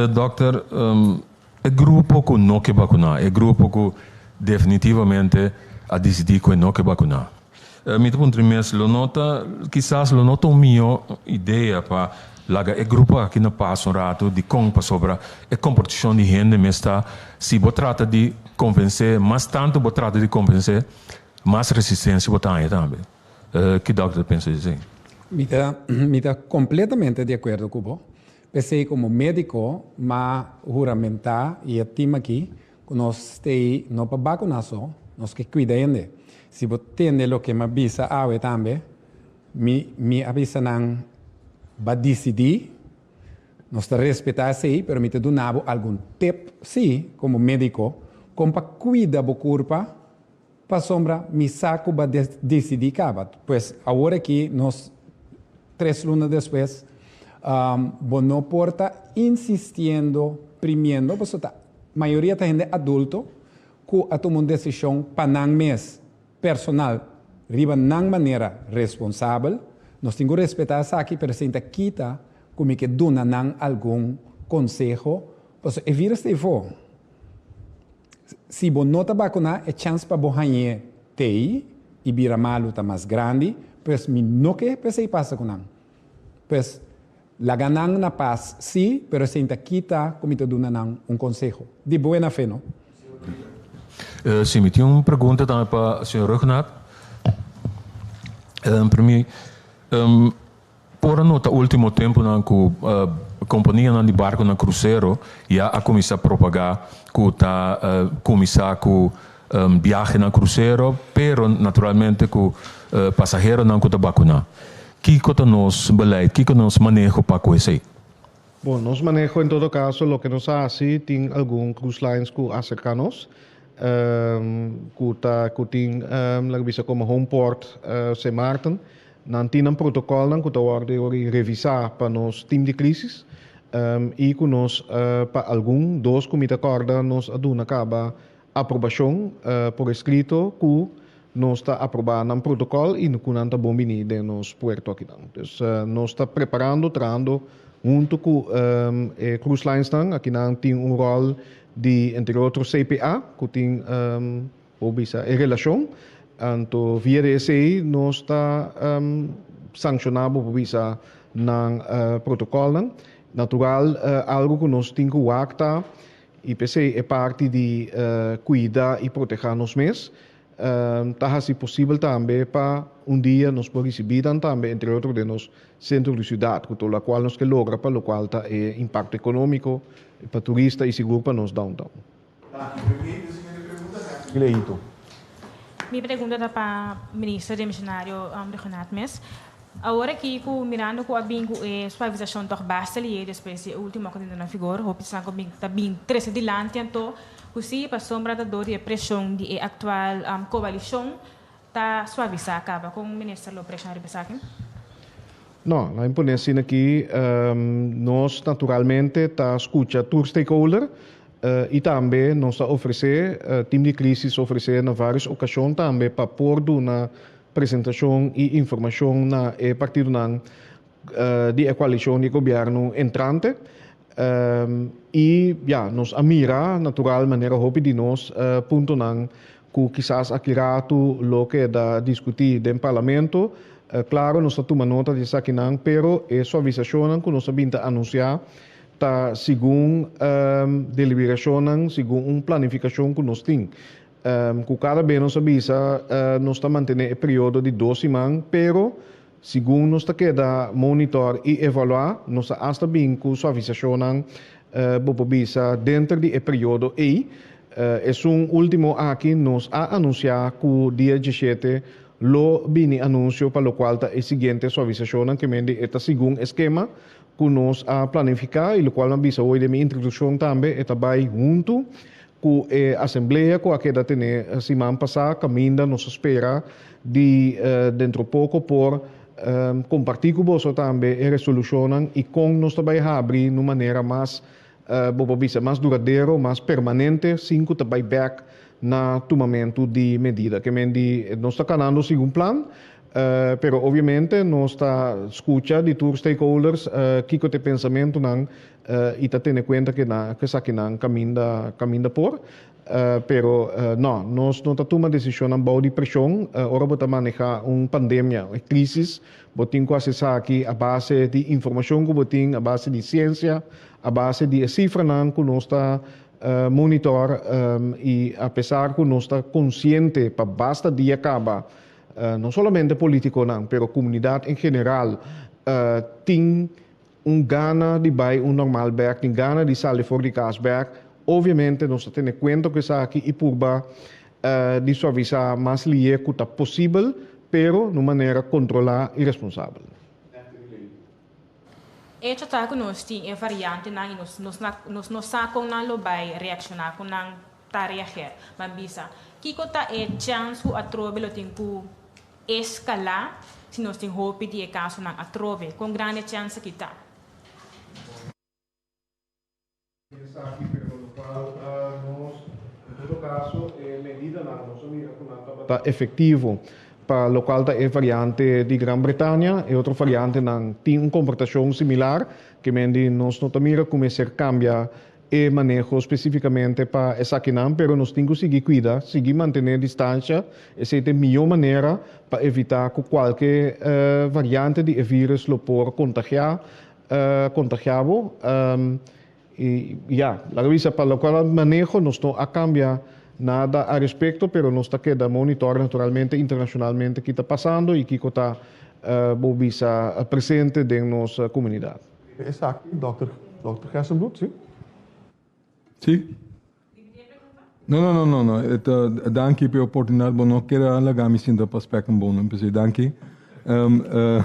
Dòkter, e grupo ku no ke bakuná, e grupo ku definitivamente a disidí ku e no ke bakuná, mi ta puntra mi mes, lo no ta, kisas lo no ta un mihó idea pa laga e grupo aki na pas un ratu? Dikon? Pasobra e komportashon di hende mes ta, si bo trata di Konvensé, mas tantu bo trata di konvensé, mas resistensia bo ta haña tambe. Ki dòkter ta pensa di esei? Mi ta mi ta kompletamente di akuerdo ku bo. P'esei komo médiko m'a huramentá i e tim aki ku nos stei no pa bakuná so, nos ke kuida hende. Si bo tende loke m'a bisa awe tambe, mi mi a bisa nan ba disidí. Nos ta respetá esei, pero mi ta duna bo algun tep, sí, komo médiko, kon pa kuida bo kurpa, pasobra mi sa ku bo a disidí kaba. Pues, awor aki, nos tres luna despues, bo no por ta insistiendo, primiendo, pasobra ta mayoria ta hende adulto ku a tuma un desishon pa nan mes, personal, riba nan manera responsabel. Nos tin ku respetá esaki, pero esei ta kita ku mi ke duna nan algun konseho, pasobra e virus ta efo. Si bo no ta bakuná, e chèns pa bo hañ'é tei i bira malu ta mas grandi, pues mi no ke pa esei pasa ku nan. Pues, laga nan na pas, sí, pero esei ta kita ku mi ta duna nan un konseho. Di buena fe, no? Sí, mi tin un pregunta tambe pa señor Rugnath. Promé, Por a nota ultimo temponan cu companianan di barconan crucero ya a cuminsa propaga cu ta cuminsa cu biahenan crucero, pero naturalmente cu pasaheronan cu ta bacuna. Kico ta nos beleid, kico nos maneho pa cu esey? Bon, nos maneho en todo caso loke nos a haci, tin algun cruise lines cu acerca nos, cu ta cu tin laga bisa como home port Sint Maarten, Nan tin nan protocolnan cu ta wordo e revisa pa nos team di crisis y cu nos pa algun dos cu mi ta corda nos a duna caba aprobacion por escrito cu nos ta aproba nan protocol y cu nan ta bon bini den nos puerto akinan. Dus nos ta preparando, trahando Huntu ku e cruise linesnan akinan tin un ròl di entre otro CPA ku tin por bisa e relashon. Anto via di esei nos ta sankshoná bo por bisa nan protokòlnan. Natural algu ku nos tin ku wak ta i p'esei e parti di kuida i protehá nos mes ta hasi posibel tambe pa un dia nos por risibí nan tambe entre otro den nos sentro di siudat ku tur lokual nos ke logra pa lokual ta e impakto ekonómiko pa turista i sigur pa nos downtown. Mi pregunta ta pa Minister Demisionario Rhuggenaath mes. Awor aki ku mirando ku a bin ku e suavisashon tòg basta lié despues di e último ku a tene na vigor, hopi esnan ku bin ta bin trese dilanti anto ku si pasobra ta dor di e preshon di e aktual koalishon ta suavisá kaba. Kon Minister lo preshon riba esaki? No, laat mi pone asina aki, nos naturalmente ta skucha tur stakeholder i tambe nos ta ofresé, team di crisis ofresé na vários okashon tambe pa por duna presentashon i informashon na e partidonan di e koalishon di gobièrnu entrante. I ya, nos a mira natural manera hopi di nos puntonan ku kisas aki ratu lo keda diskutí den parlamento. Klaro nos ta tuma nota di esakinan, pero e suavisashonnan ku nos a bin ta anunsiá ta segun deliberashonnan, segun un planifikashon ku nos tin. Ku kada be nos a bisa nos ta mantené e periodo di dos siman, pero segun nos ta keda monitor i evaluá, nos ta asta bin ku suavisashonnan, bo por bisa, denter di e periodo ei. Esun último aki nos a anunsiá ku dia diesshete lo bini anunsio pa lokual ta e siguiente suavisashonnan, ke mende e ta segun e skema ku nos a planifiká i lokual mi a bisa hoy den mi introdukshon tambe, e ta bai huntu Ku e asamblea ku a keda tene siman pasá kaminda nos a spera di dentro poko por kompartí ku boso tambe e resolushonnan i kon nos ta bai habri na un manera mas, bo por bisa, mas duradero, mas permanente sin ku ta bai bèk na tumamentu di medida. Ke men di nos ta kanando segun plan, pero obviamente nos ta skucha di tur stakeholders kiko ta e pensamentunan I ta tene kuenta ke nan ke esakinan kaminda kaminda por. Pero no, nos no ta tuma desishonnan bou di preshon. Ora bo ta manehá un pandemia, un krisis, bo tin ku hasi esaki a base di informashon ku bo tin, a base di siensia, a base di e sifranan ku nos ta monitor. I apesar ku nos ta konsiente pa basta dia kaba, no solamente politikonan, pero komunidat en general tin Un gana di bai un normal bek, tin gana di sali for di kas bek. Obviamente nos ta tene kuenta ku esaki i purba di suavisá mas lié ku ta posibel, pero na un manera kontrolá i responsabel. Echo ta ku nos tin e variantenan i nos nos nos no sa kon nan lo bai reakshoná, kon nan ta reager. Ban bisa, kiko ta e chèns ku atrobe lo tin ku Escala si nos tin hopi di e casonan atrobe. Con grandi e chance aki ta? Esaki pero locual nos en todo caso e medidanan nos a mira cu nan tabata efectivo pa locual ta e variante di Gran Bretania. E otro variantenan tin un comportacion similar ke men di nos no ta mira cu mester cambia e maneho spesífikamente pa esakinan, pero nos tin ku sigui kuida, sigui mantené distansha, esei ta e mihó manera pa evitá ku kualke variante di e vírus lo por kontagiá kontagiá bo. I ya, laga bisa pa lokual maneho nos no a kambia nada a respekto, pero nos ta keda monitor naturalmente internashonalmente ki ta pasando i kiko ta bo bisa presente den nos komunidat. Esaki, Dòkter, Dòkter Gerstenbluth, si? Si. No, no, no, no, no. E ta, danki pa e oportunidat. Bo no kere a laga mi sinta pa spek un bon, p'esei danki. Um, uh,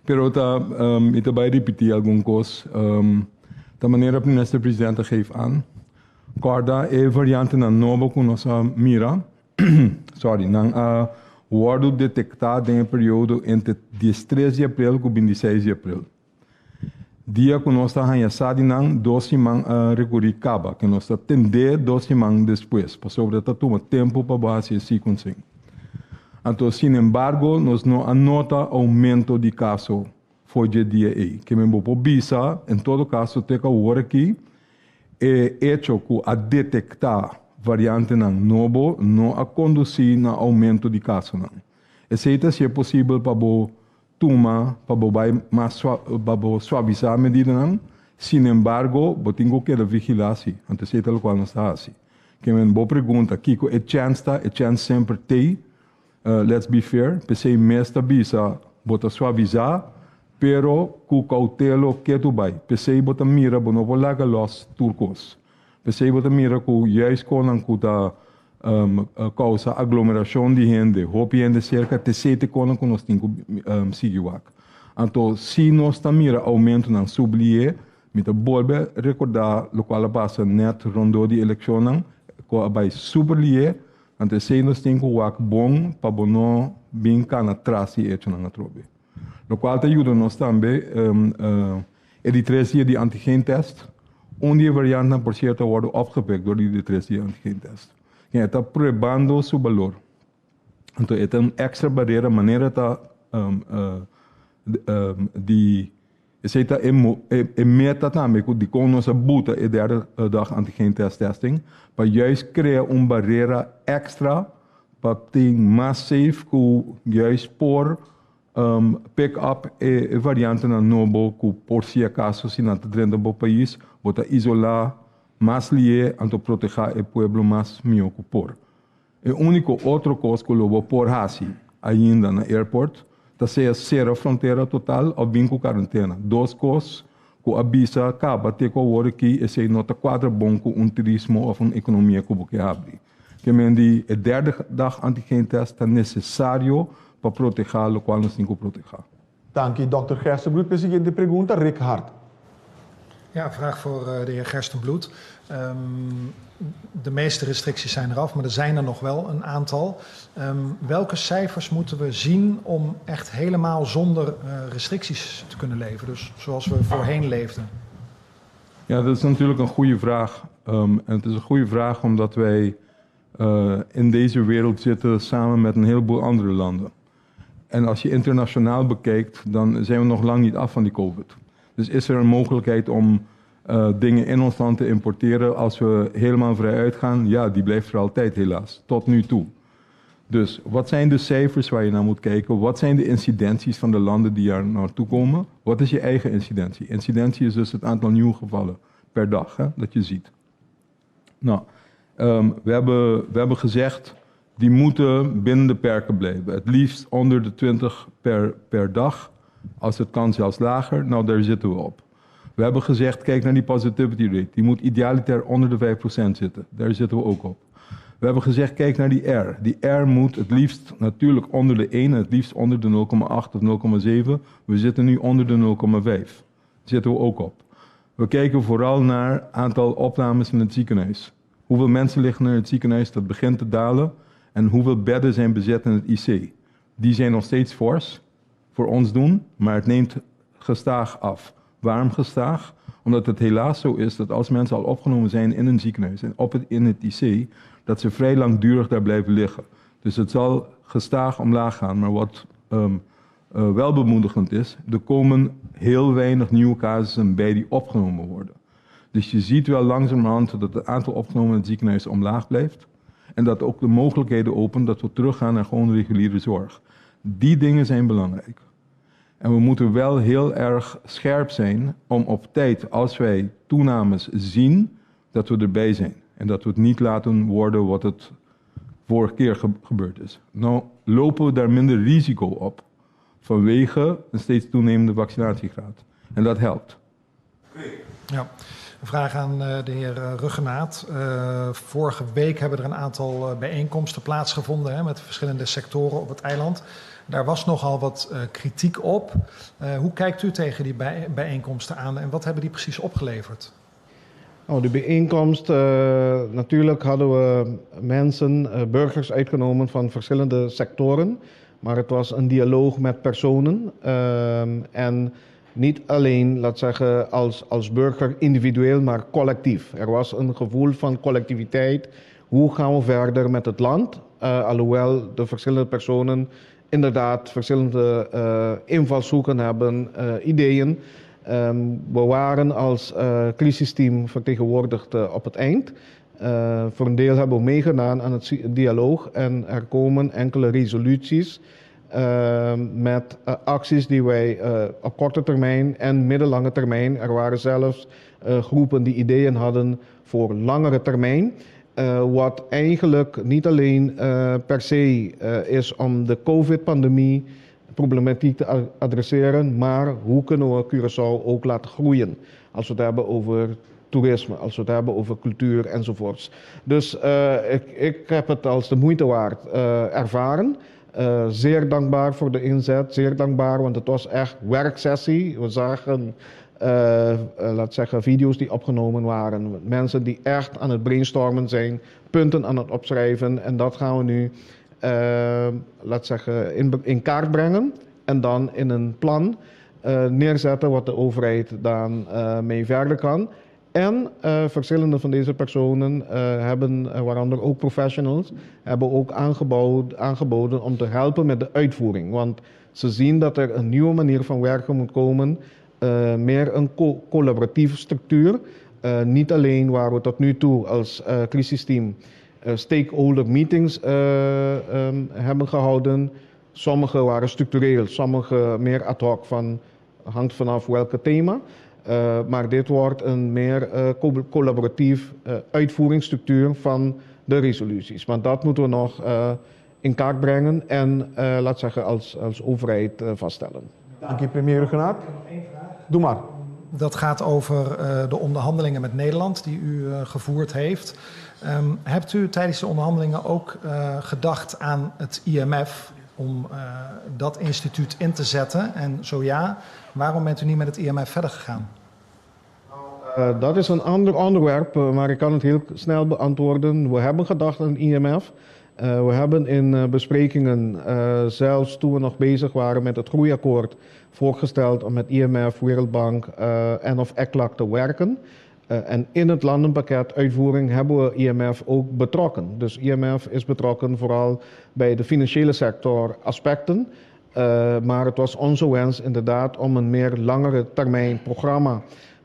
pero ta, um, mi ta bai ripití algun kos. Um, ta manera Minister President a geef aan. Kòrda e variantenan nobo ku nos a mira. Sorry, nan a wòrdu detektá den e periodo entre diestres di aprel ku bintiseis di aprel. Dia ku nos ta haña sa di nan, dos siman a rekurí kaba, ke nos ta tendé dos siman despues, pasobra ta tuma tempu pa bo hasi e sequencing. Anto, sinembargo, nos no a nota oumento di kaso. for dje dia ei. Ke men bo por bisa, en todo kaso te ku awor aki, e echo ku a detektá variantenan nobo no a kondusí na oumento di kasonan. Esei ta hasié posibel pa bo tuma pa bo bai mas pa bo suavisá medidanan, sinembargo bo tin ku keda vigilá si, anto esei ta lokual nos ta hasi. Ke men bo pregunta kiko e chèns ta, e chèns semper t'ei, let's be fair, p'esei mes ta bisa bo ta suavisá pero ku koutelo ketu bai, p'esei bo ta mira bo no por laga lòs tur kos, p'esei bo ta mira ku juist konan ku ta Kousa aglomerashon di hende, hopi hende serka te sete konan ku nos tin ku sigui wak. Anto si nos ta mira oumentonan sublié, mi ta bolbe rekordá lokual a pasa nèt rondó di elekshonnan ku a bai super lié, anto esei nos tin ku wak bon pa bo no bin kana tras di echonan atrobe. Lokual ta yuda nos tambe e di tres dia di antigeentest. Un di e variantnan por sierto a wòrdu opgepik dor di di tres dia antigeentest. E ta pruebando su balor. Anto e ta un èkstra barera manera ta di esei ta e meta tambe ku dikon nos a buta e derde dag antigeentest testing pa juist krea un barera èkstra pa tin mas safe ku juist por pick up e variantenan nobo ku por si acaso si nan ta drenta bo pais bo ta isola mas lié anto proteha e pueblo mas mihó ku por. E úniko otro kos ku lo bo por hasi ainda na airport ta sea sera frontera total òf bin ku karentena. Dos kos ku a bisa kaba te ku awor aki esei no ta kuadra bon ku un turismo òf un ekonomia ku bo ke habri. Ke men di e derde dag antigeentest ta nesesario pa protehá lokual nos tin ku protehá. Danki Dòkter Gerstenbluth. P'e siguiente pregunta, Rick Hart. Ja, een vraag voor eh, de heer Gerstenbluth. Um, de meeste restricties zijn eraf, maar er zijn er nog wel een aantal. Um, welke cijfers moeten we zien om echt helemaal zonder uh, restricties te kunnen leven? Dus zoals we voorheen leefden. Ja, dat is natuurlijk een goede vraag. Um, en het is een goede vraag omdat wij uh, in deze wereld zitten samen met een heleboel andere landen. En als je internationaal bekijkt, dan zijn we nog lang niet af van die COVID. Dus is er een mogelijkheid om uh, dingen in ons land te importeren als we helemaal vrij uitgaan? Ja, die blijft er altijd helaas, tot nu toe. Dus wat zijn de cijfers waar je naar moet kijken? Wat zijn de incidenties van de landen die er naartoe komen? Wat is je eigen incidentie? Incidentie is dus het aantal nieuwe gevallen per dag hè, dat je ziet. Nou, um, we, hebben, we hebben gezegd, die moeten binnen de perken blijven. Het liefst onder de 20 per, per dag. Als het kan zelfs lager. Nou, daar zitten we op. We hebben gezegd, kijk naar die positivity rate. Die moet idealiter onder de 5% zitten. Daar zitten we ook op. We hebben gezegd, kijk naar die R. Die R moet het liefst natuurlijk onder de 1 en het liefst onder de 0,8 of 0,7. We zitten nu onder de 0,5. Zitten we ook op. We kijken vooral naar aantal opnames in het ziekenhuis. Hoeveel mensen liggen in het ziekenhuis, dat begint te dalen. En hoeveel bedden zijn bezet in het IC. Die zijn nog steeds fors voor ons doen, maar het neemt gestaag af. Waarom gestaag? Omdat het helaas zo is dat als mensen al opgenomen zijn in een ziekenhuis en op het, in het IC, dat ze vrij langdurig daar blijven liggen. Dus het zal gestaag omlaag gaan. Maar wat um, uh, wel bemoedigend is, er komen heel weinig nieuwe casussen bij die opgenomen worden. Dus je ziet wel langzamerhand dat het aantal opgenomen in het ziekenhuis omlaag blijft. En dat ook de mogelijkheden openen dat we teruggaan naar gewoon reguliere zorg. Die dingen zijn belangrijk. En we moeten wel heel erg scherp zijn om op tijd, als wij toenames zien, dat we erbij zijn. En dat we het niet laten worden wat het vorige keer ge gebeurd is. Nou lopen we daar minder risico op vanwege een steeds toenemende vaccinatiegraad. En dat helpt. Ja. Een vraag aan eh, de heer eh, Ruggenaat. Uh, vorige week hebben er een aantal bijeenkomsten plaatsgevonden hè, met verschillende sectoren op het eiland. Daar was nogal wat uh, kritiek op. Uh, hoe kijkt u tegen die bij bijeenkomsten aan en wat hebben die precies opgeleverd? Nou, de bijeenkomst, uh, natuurlijk hadden we mensen, burgers uitgenomen van verschillende sectoren. Maar het was een dialoog met personen. Uh, en niet alleen, laat zeggen, als, als burger individueel, maar collectief. Er was een gevoel van collectiviteit. Hoe gaan we verder met het land? Uh, alhoewel de verschillende personen inderdaad verschillende invalshoeken hebben, ideeën. We waren als crisisteam vertegenwoordigd op het eind. Voor een deel hebben we meegedaan aan het dialoog en er komen enkele resoluties met acties die wij op korte termijn en middellange termijn, er waren zelfs groepen die ideeën hadden voor langere termijn, wat eigenlijk niet alleen per se is om de COVID-pandemie problematiek te adresseren, maar hoe kunnen we Curaçao ook laten groeien als we het hebben over toerisme, als we het hebben over cultuur enzovoorts. Dus ik heb het als de moeite waard ervaren. Zeer dankbaar voor de inzet, zeer dankbaar, want het was echt werksessie. We zagen, laat zeggen, video's die opgenomen waren. Mensen die echt aan het brainstormen zijn, punten aan het opschrijven. En dat gaan we nu, laat zeggen, in kaart brengen en dan in een plan neerzetten wat de overheid dan mee verder kan. En verschillende van deze personen hebben, waaronder ook professionals, hebben ook aangeboden om te helpen met de uitvoering. Want ze zien dat er een nieuwe manier van werken moet komen, meer een collaboratieve structuur. Niet alleen waar we tot nu toe als crisisteam stakeholder meetings hebben gehouden. Sommige waren structureel, sommige meer ad hoc, hangt vanaf welke thema. Maar dit wordt een meer collaboratief uitvoeringsstructuur van de resoluties. Want dat moeten we nog in kaart brengen en, laat zeggen, als overheid vaststellen. Dank je, premier Rhuggenaath. Doe maar. Dat gaat over de onderhandelingen met Nederland die u gevoerd heeft. Hebt u tijdens de onderhandelingen ook gedacht aan het IMF om dat instituut in te zetten? En zo ja, waarom bent u niet met het IMF verder gegaan? Dat is een ander onderwerp, maar ik kan het heel snel beantwoorden. We hebben gedacht aan het IMF. We hebben in besprekingen, zelfs toen we nog bezig waren met het groeiakkoord, voorgesteld om met IMF, Wereldbank en of ECLAC te werken. En in het landenpakket uitvoering hebben we IMF ook betrokken. Dus IMF is betrokken vooral bij de financiële sector aspecten. Maar het was onze wens inderdaad om een meer langere termijn programma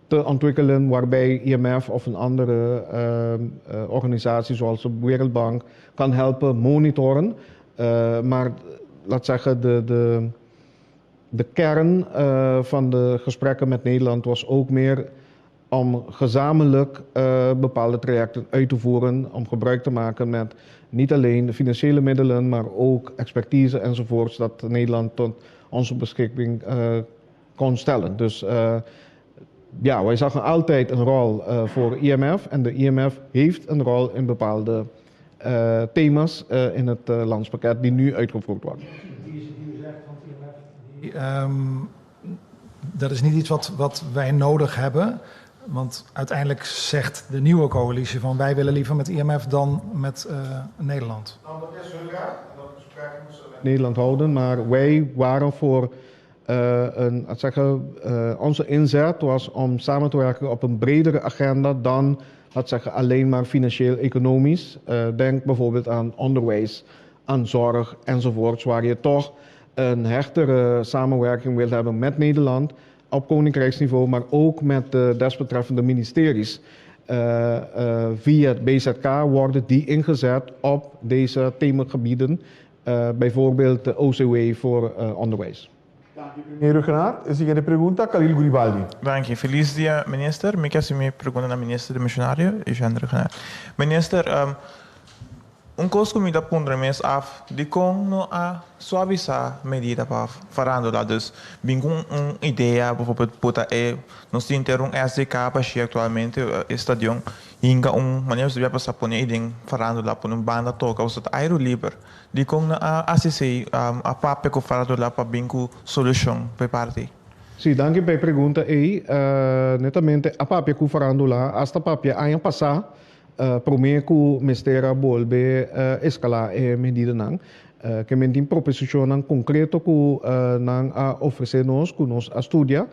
te ontwikkelen waarbij IMF of een andere organisatie zoals de Wereldbank kan helpen monitoren. Maar laat zeggen, de kern van de gesprekken met Nederland was ook meer om gezamenlijk bepaalde trajecten uit te voeren, om gebruik te maken met niet alleen de financiële middelen, maar ook expertise enzovoorts, dat Nederland tot onze beschikking kon stellen. Dus ja, wij zagen altijd een rol voor IMF en de IMF heeft een rol in bepaalde thema's in het landspakket die nu uitgevoerd worden. Die u zegt van het IMF, dat is niet iets wat wij nodig hebben. Want uiteindelijk zegt de nieuwe coalitie van wij willen liever met IMF dan met Nederland. Nou, dat is hun raad. Dat gesprek moesten we met Nederland houden, maar wij waren voor onze inzet was om samen te werken op een bredere agenda dan, laat zeggen, alleen maar financieel-economisch. Denk bijvoorbeeld aan onderwijs, aan zorg enzovoorts, waar je toch een hechtere samenwerking wilt hebben met Nederland op koninkrijksniveau, maar ook met de desbetreffende ministeries. Via het BZK worden die ingezet op deze themagebieden, bijvoorbeeld de OCW voor onderwijs. Dank u, meneer Rhuggenaath. Siguiente pregunta, Khalil Guribaldi. Dank je. Felis dia, minister. Mi ke hasi mi pregunta na minister demissionario, Eugène Rhuggenaath. Minister, un kos ku mi ta puntra mes af, dikon no a suavisá medida pa farándula? Dus bin ku un idea, bijvoorbeeld puta e nos tin ter un SDK pa shi aktualmente, e stadion, hinka un manera nos debia pasa pone ei den farándula, pone un banda toka, pasobra ta airu liber. Dikon no a hasi esei, a papia ku farándula pa bin ku solushon pa e parti ei? Sí, danki pa e pregunta ei. Netamente a papia ku farándula, asta papia aña pasá, Promé ku mester a bolbe eskalá e medidanan, ke men tin proposishonnan konkreto ku nan a ofresé nos, ku nos a studia,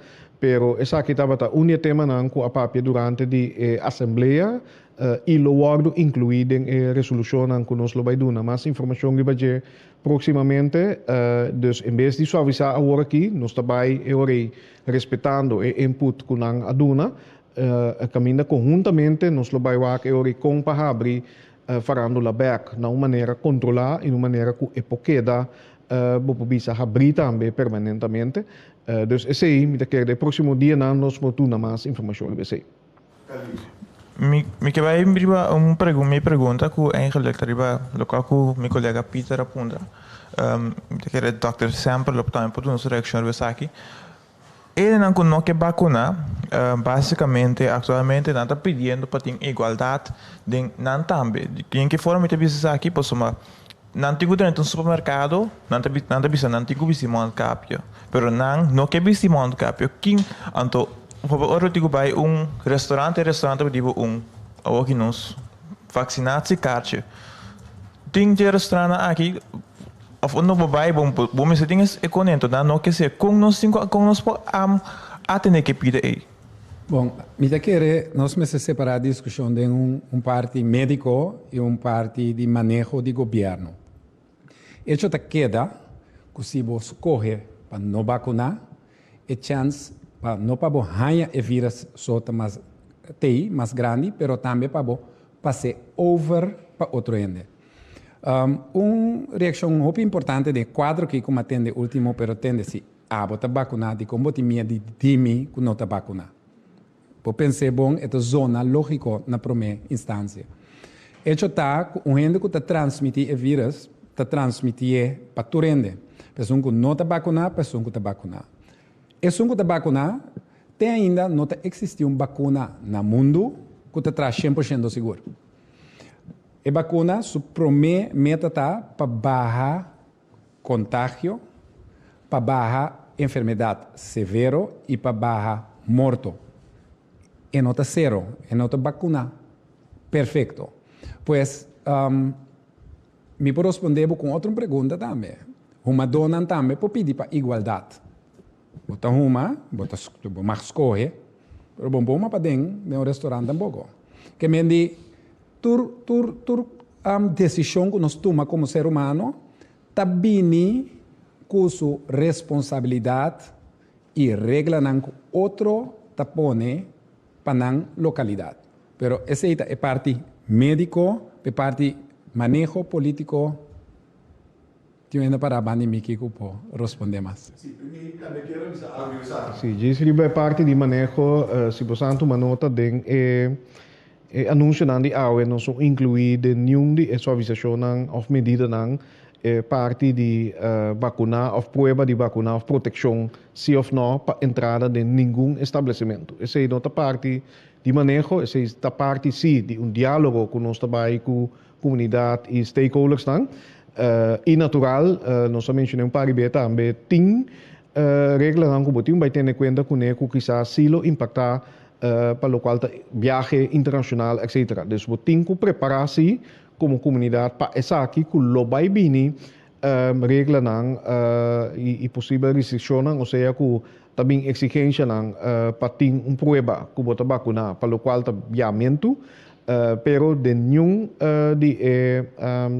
Pero esaki tabata un di e temanan ku a papia durante di e asamblea i lo wòrdu inkluí den e resolushonnan ku nos lo bai duna mas informashon riba dje próksimamente. Dus en bes di suavisá awor aki, nos ta bai e ora ei respetando e input ku nan a duna, kaminda konhuntamente nos lo bai wak e ora ei kon pa habri farándula bèk na un manera kontrolá i na un manera ku e por keda bo por bisa habrí tambe permanentamente. Dus esei mi ta kere den e próksimo dianan nos por duna mas informashon riba esei. Mi mi ke bai riba un pregun mi pregunta ku eigenlijk ta riba lokual ku mi kolega Peter a puntra. Mi ta kere dòkter Semper lo tambe por duna su reakshon riba esaki. Enenan ku no ke bakuná, básikamente aktualmente nan ta pidiendo pa tin igualdat den nan tambe. Den ke forma mi ta bisa esaki? Pasobra nan tin ku drenta un supermerkado, nan ta nan ta bisa nan tin ku bisti mondkapje, pero nan no ke bisti mondkapje. Kin anto por ora tin ku bai un restaurante, e restaurante ta pidi bo un awoki nos vaksinatiekaartje. Tin dje restaurantnan aki. Of unda bo bai bo bo mester tin e konento nan no ke ser kon nos tin kon nos por atende ke pida ei. Bon, mi ta kere nos mester separá diskushon den un un parti médiko i un parti di maneho di gobièrnu. Echo ta keda ku si bo skohe pa no bakuná, e chèns pa no pa bo haña e vírus so ta mas tei, mas grandi, pero tambe pa bo pas'é over pa otro hende. Un reakshon hopi importante den e kuadro aki ku mi a tende último, pero tende si abo ta bakuná, dikon bo tin miedu di mi ku no ta bakuná? Bo pens'é bon, e ta zona lógiko na promé instansia. Echo ta ku un hende ku ta transmití e vírus ta transmitié pa tur hende, pa esun ku no ta bakuná, pa esun ku ta bakuná. Esun ku ta bakuná, te ainda no ta eksistí un bakuna na mundu ku ta traha 100% sigur. E bakuna su promé meta ta pa baha kontagio, pa baha enfermedat severo i pa baha morto. E no ta sero, e no ta bakuna perfekto. Pues, mi por rospondé bo ku un otro pregunta tambe. Humadónan tambe por pidi pa igualdat. Bo ta huma, bo ta bo mag skohe, pero bo no por huma paden den un restaurant tampoko. Ke men di tur tur tur desishon ku nos tuma komo ser humano ta bini ku su responsabilidat i reglanan ku otro ta pone pa nan lokalidat. Pero esei ta e parti médiko, e parti maneho polítiko. Tin hende pará banda di mi ki ku por rospondé mas. Sí, djis riba e parti di maneho, si bo san tuma nota den e e anunsionan di awe nos no inkluí den niun di e suavisashonnan òf medidanan e parti di bakuná òf prueba di bakuná òf protekshon sí òf nò pa entrada den ningun establesimentu. Esei no ta parti di maneho, esei ta parti sí di un diálogo ku nos ta bai ku Comunidad y stakeholdersnan. Y natural, nos a menciona un par di bes tambe, tin reglanan cu bo tin bay tene cuenta cune cu kisas si lo impacta pa locual ta biahe internacional etcetera. Dus bo tin cu prepara si como comunidad pa esaki cu lo bay bini reglanan y posibel restriccionnan, osea cu ta bin exigencianan pa tin un prueba cu bo ta vacuna pa locual ta biamentu. Pero den niun di e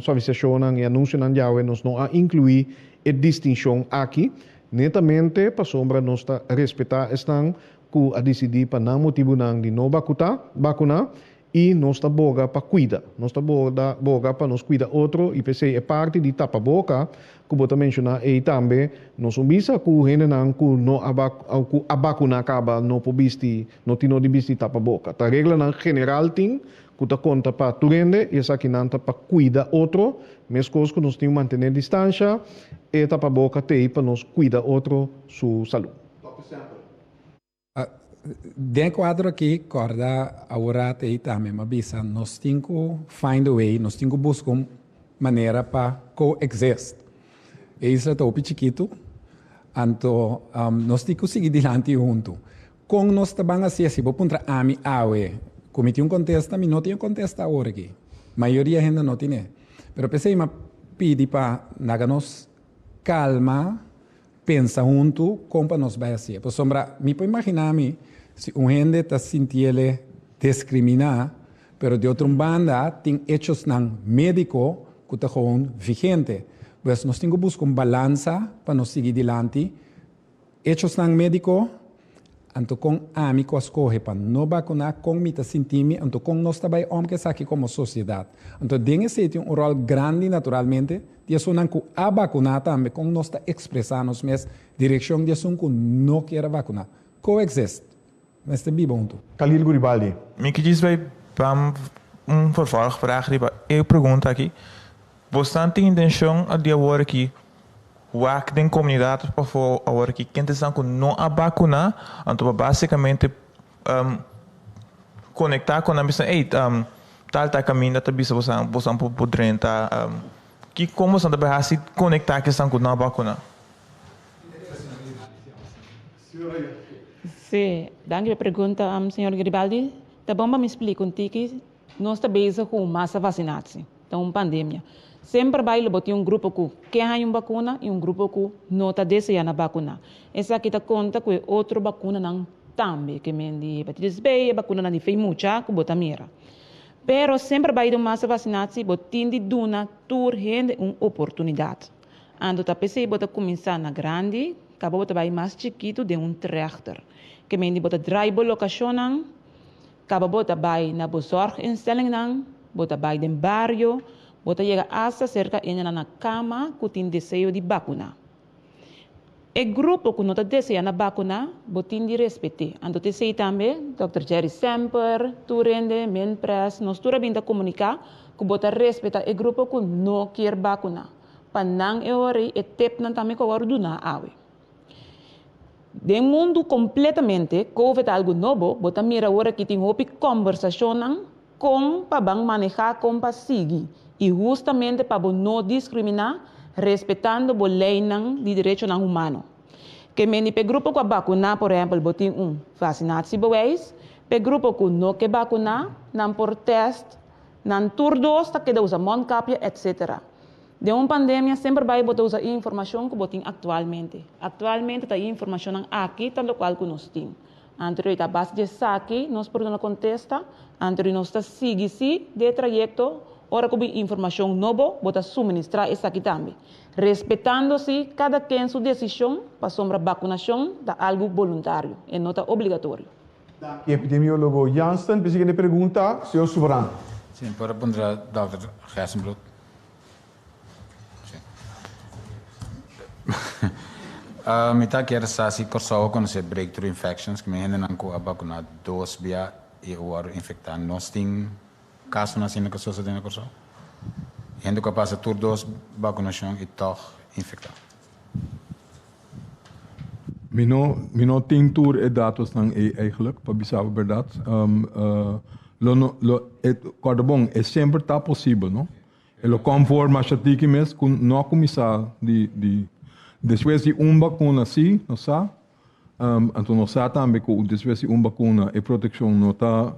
suavisacionnan y anuncionan djawe nos no a inclui e distincion aki, netamente pasobra nos ta respeta esnan cu a dicidi pa nan motibunan di no bacuta, bacuna, y nos ta boga pa cuida. Nos ta boga pa nos cuida otro y p'esey e parti di tapaboca Ku bo ta menshoná ei tambe, nos un bisa ku hendenan ku no a ku a bakuná kaba no por bisti, no tin no di bisti tapaboka. Ta reglanan general tin ku ta konta pa tur hende i esakinan ta pa kuida otro, meskos ku nos tin mantené distansha, e tapaboka t'ei pa nos kuida otro su salú. Den e kuadro aki, kòrda awor ei tambe mi a bisa nos tin ku find a way, nos tin ku buska un manera pa coexist. E isla ta hopi chikitu, anto nos tin ku sigui dilanti huntu. Kon nos ta ban hasi asi? Bo puntra ami awe ku mi tin un kontesta, mi no tin e kontesta awor aki. Mayoria hende no tine. Pero p'esei mi a pidi pa laga nos kalma. pensa huntu kon pa nos bai hasié. Pasobra mi por imaginá mi si un hende ta sintiele deskriminá, pero di otro un banda tin hechosnan médiko ku ta gewoon vigente. Pues nos tin ku buska un balansa pa nos sigui dilanti. Hechosnan médiko, anto kon ami ku a skohe pa no bakuná, kon mi ta sinti mi, anto kon nos ta bai om ku esaki komo sosiedat. Anto den esei tin un ròl grandi naturalmente di esunnan ku a bakuná tambe, kon nos ta ekspresá nos mes direkshon di esun ku no kier a bakuná. Coexist. Mester biba huntu. Khalil Guribaldi. Mi ke djis bai bam un vervolgvraag riba e pregunta aki. Bosnan tin intencion di awor aki wak den comunidad of pafó awor aki ken ta esnan cu no a bacuna anto pa basicamente conecta cu nan bisa ey tal tal caminda ta bisa bosan bosan por drenta ki con bosan ta bay haci conecta cu esnan cu no a bacuna? Si, danki pa e pregunta señor Garibaldi. Ta bon pa mi splica un tiki. Nos ta bezig ku un masa vasinatsi. Ta un pandemia. Semper bai lo bo tin un grupo ku ke haña un bakuna i un grupo ku no ta desea na bakuna. Esaki ta konta ku e otro bakunanan tambe, ke men di hepatitis B, e bakunanan di fei mucha ku bo ta mira. Pero semper bai den un masa vasinatsi bo tin di duna tur hende un oportunidat. Anto ta p'esei bo ta kuminsá na grandi, kaba bo ta bai mas chikitu den un trechter. Ke men di bo ta drai bo lokashonnan. Kaba bo ta bai na bo zorginstellingnan, bo ta bai den bario, bo ta yega asta serka hendenan na kama ku tin deseo di bakuná. E grupo ku no ta deseá na bakuná, bo tin di respet'é. Anto t'esei tambe Dòkter Jerry Semper, tur hende, Minpres, nos tur a bin ta komuniká ku bo ta respetá e grupo ku no kier bakuná. Pa nan e ora ei e tepnan tambe ku a wòrdu duná awe. Den mundu kompletamente, Covid ta algu nobo, bo ta mira awor aki tin hopi kòmbersashonnan kon pa ban manehá, kon pa sigui i hustamente pa bo no diskriminá respetando bo leinan di derechonan humano. Ke meni p'e grupo ku a bakuná por ehèmpel bo tin un vasinatiebewijs, p'e grupo ku no ke bakuná nan por tèst nan tur dos ta keda usa mondkapje etc. Den un pandemia semper bai bo ta usa e informashon ku bo tin aktualmente. Aktualmente ta e informashonnan aki ta lokual ku nos tin. Anterior ta base di esaki nos por duna kontesta, anterior nos ta sigui si di e trayekto ora ku bin informashon nobo bo ta suministrá esaki tambe. Respetando si kada ken su desishon pasobra bakunashon ta algu boluntario, e no ta obligatorio. Danki epidemiologo Jansen. P'e siguiente pregunta, señor Subran. Si, mi por a puntra dòkter Gerstenbluth. Mi ta kier sa si Kòrsou a konosé breakthrough infections, ku mi hendenan ku a bakuná dos bia i a wòrdu infektá. Nos tin kasonan asina ku a sosodé na Kòrsou? Hende ku a pasa tur dos bakunashon i tòg infektá. Mi no mi no tin tur e datosnan ei eigenlijk, pa bisa bo bèrdat. Lo no lo e kòrda bon, e semper ta posibel, no? E lo kom voor masha tiki mes ku no a kuminsá di di despues di un bakuna sí nos sa anto nos sa tambe ku despues di un bakuna e protekshon no ta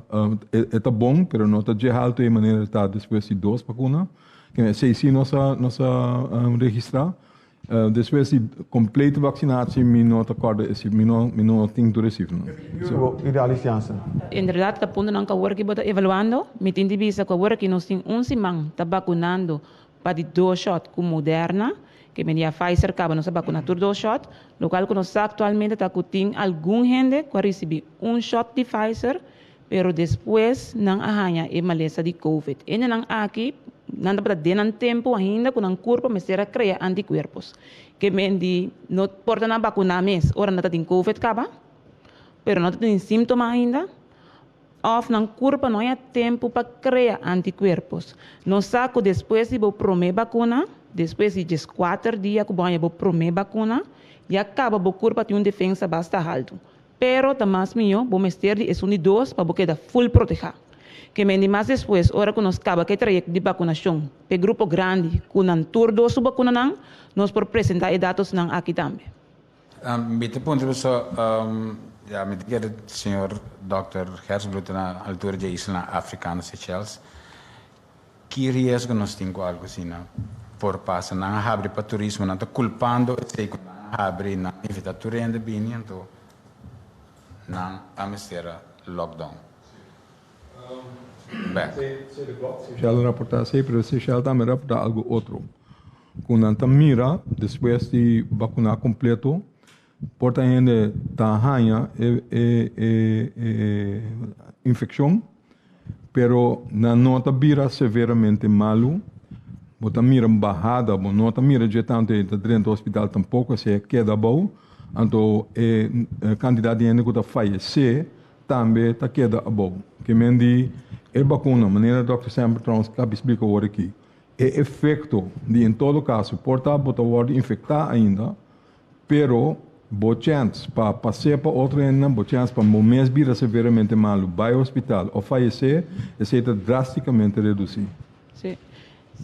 e ta bon pero no ta dje haltu e manera ta despues di dos bakuna esei sí nos a nos a registrá Despues di completo vaccinatie mi no ta corda e cifra, mi no mi no tin tur e cifranan. Idalis Jansen. Inderdaad ta puntonan ku awor aki bo ta evaluando. Mi tin di bisa ku awor aki nos tin un siman ta bakunando pa di dos shot ku Moderna, ke men ya Pfizer kaba nos a bakuna tur dos shot. Lokual ku nos sa aktualmente ta ku tin algun hende ku a risibí un shot di Pfizer Pero despues nan a haña e malesa di covid. Hendenan aki, nan tabata den nan tempu ainda ku nan kurpa mester a krea antikuerpos. Ke men di no por ta nan bakuná mes ora nan ta tin covid kaba, pero no ta tin símtoma ainda, òf nan kurpa no haña tempu pa krea antikuerpos. Nos sa ku despues di bo promé bakuna, despues di dieskuater dia ku bo haña bo promé bakuna, ya kaba bo kurpa tin un defensa basta haltu. Pero ta mas mihó bo mester di esun di dos pa bo keda full protehá. Ke men di mas despues ora ku nos kaba ku e trayekto di bakunashon p'e grupo grandi ku nan tur dos su bakunanan, nos por presentá e datosnan aki tambe. Mi ta puntra boso, ya mi ta kere señor dòkter Gerstenbluth ta na altura dje islanan afrikano Seychelles, ki riesgo nos tin ku algu asina por pasa? Nan a habri pa turismo, nan ta kulpando esei ku nan a. habri, nan a invitá tur hende bini, anto nan a mester a lockdown bek. Shell a raportá esei, pero Shell tambe a raportá algu otro, ku nan ta mira despues di bakuná kompleto, por ta hende ta haña e e infekshon, pero nan no ta bira severamente malu. Bo ta mira un bahada, bo no ta mira dje tantu e ta drenta hospital tampoko, esei a keda abou. Anto e kantidat di hende ku ta fayesé tambe ta keda abou. Ke men di e bakuna, manera dòkter Semper trouwens a splika awor aki, e efekto di en todo kaso por ta bo ta wòrdu infektá ainda, Pero, bo chèns pa pas'é pa otro hendenan, bo chèns pa bo mes bira severamente malu, bai hospital òf fayesé, esei ta drástikamente redusí. Sí.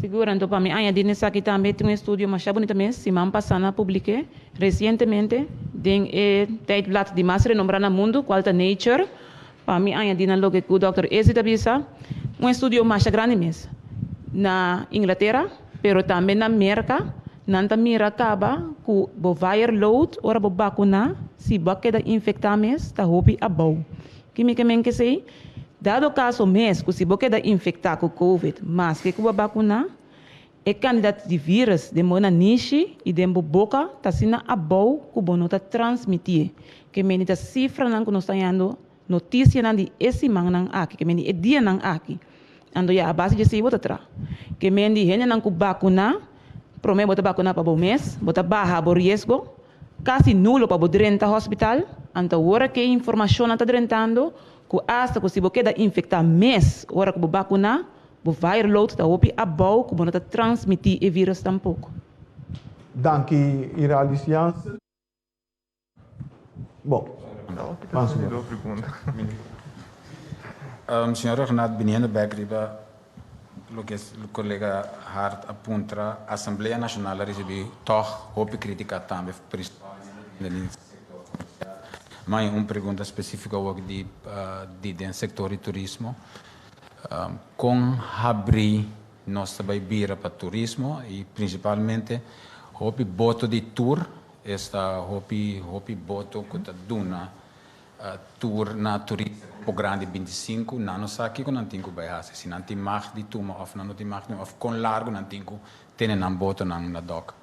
Sigur, anto pa mi añadí n'esaki tambe tin un estudio masha bunita mes, siman pasá nan a publik'é resientemente den e tijdblad di mas renombrá na mundu, kual ta Nature. Pa mi añadí na loke ku dòkter Ezi ta bisa, un estudio masha grandi mes na Inglatera, pero tambe na Merka, nan ta mira kaba ku bo viral load ora bo bakuná, si bo a keda infektá mes, ta hopi abou. Ki mi ke men kesei? Dado kaso mes ku si bo keda infektá ku covid maske ku bo a bakuná, E kandidat di vírus den bo nanishi i den bo boka ta asina abou ku bo no ta transmitié. Ke meni ta sifranan ku nos ta hañando notisianan di e simannan aki, ke meni e dianan aki. Anto ya a base di esei bo ta traha. Ke meni di hendenan ku bakuná, promé bo ta bakuná pa bo mes, bo ta baha bo riesgo, kasi nulo pa bo drenta hospital. Anto awor ke informashonnan ta drentando ku asta ku si bo keda infektá mes ora ku bo bakuná, Bo viral load ta hopi abou ku bo no ta transmití e vírus tampoko. Danki Iralis Jansen. Bon, ban señor. Señor Ruggenaath, biniendo bek riba loke kolega Hart a puntra, Asamblea Nashonal a risibí tòg hopi krítika tambe, prinsipalmente den sektor komersial. Ma un pregunta spesífiko awor di di den sektor di turismo. Kon habrí nos ta bai bira pa turismo i prinsipalmente hopi boto di tur, esta hopi hopi boto ku ta duna tur na turista grupo grandi 25, nan no sa kiko nan tin ku bai hasi, si nan tin mag di tuma òf nan no tin mag di tuma òf kon largu nan tin ku tene nan botonan na dòk.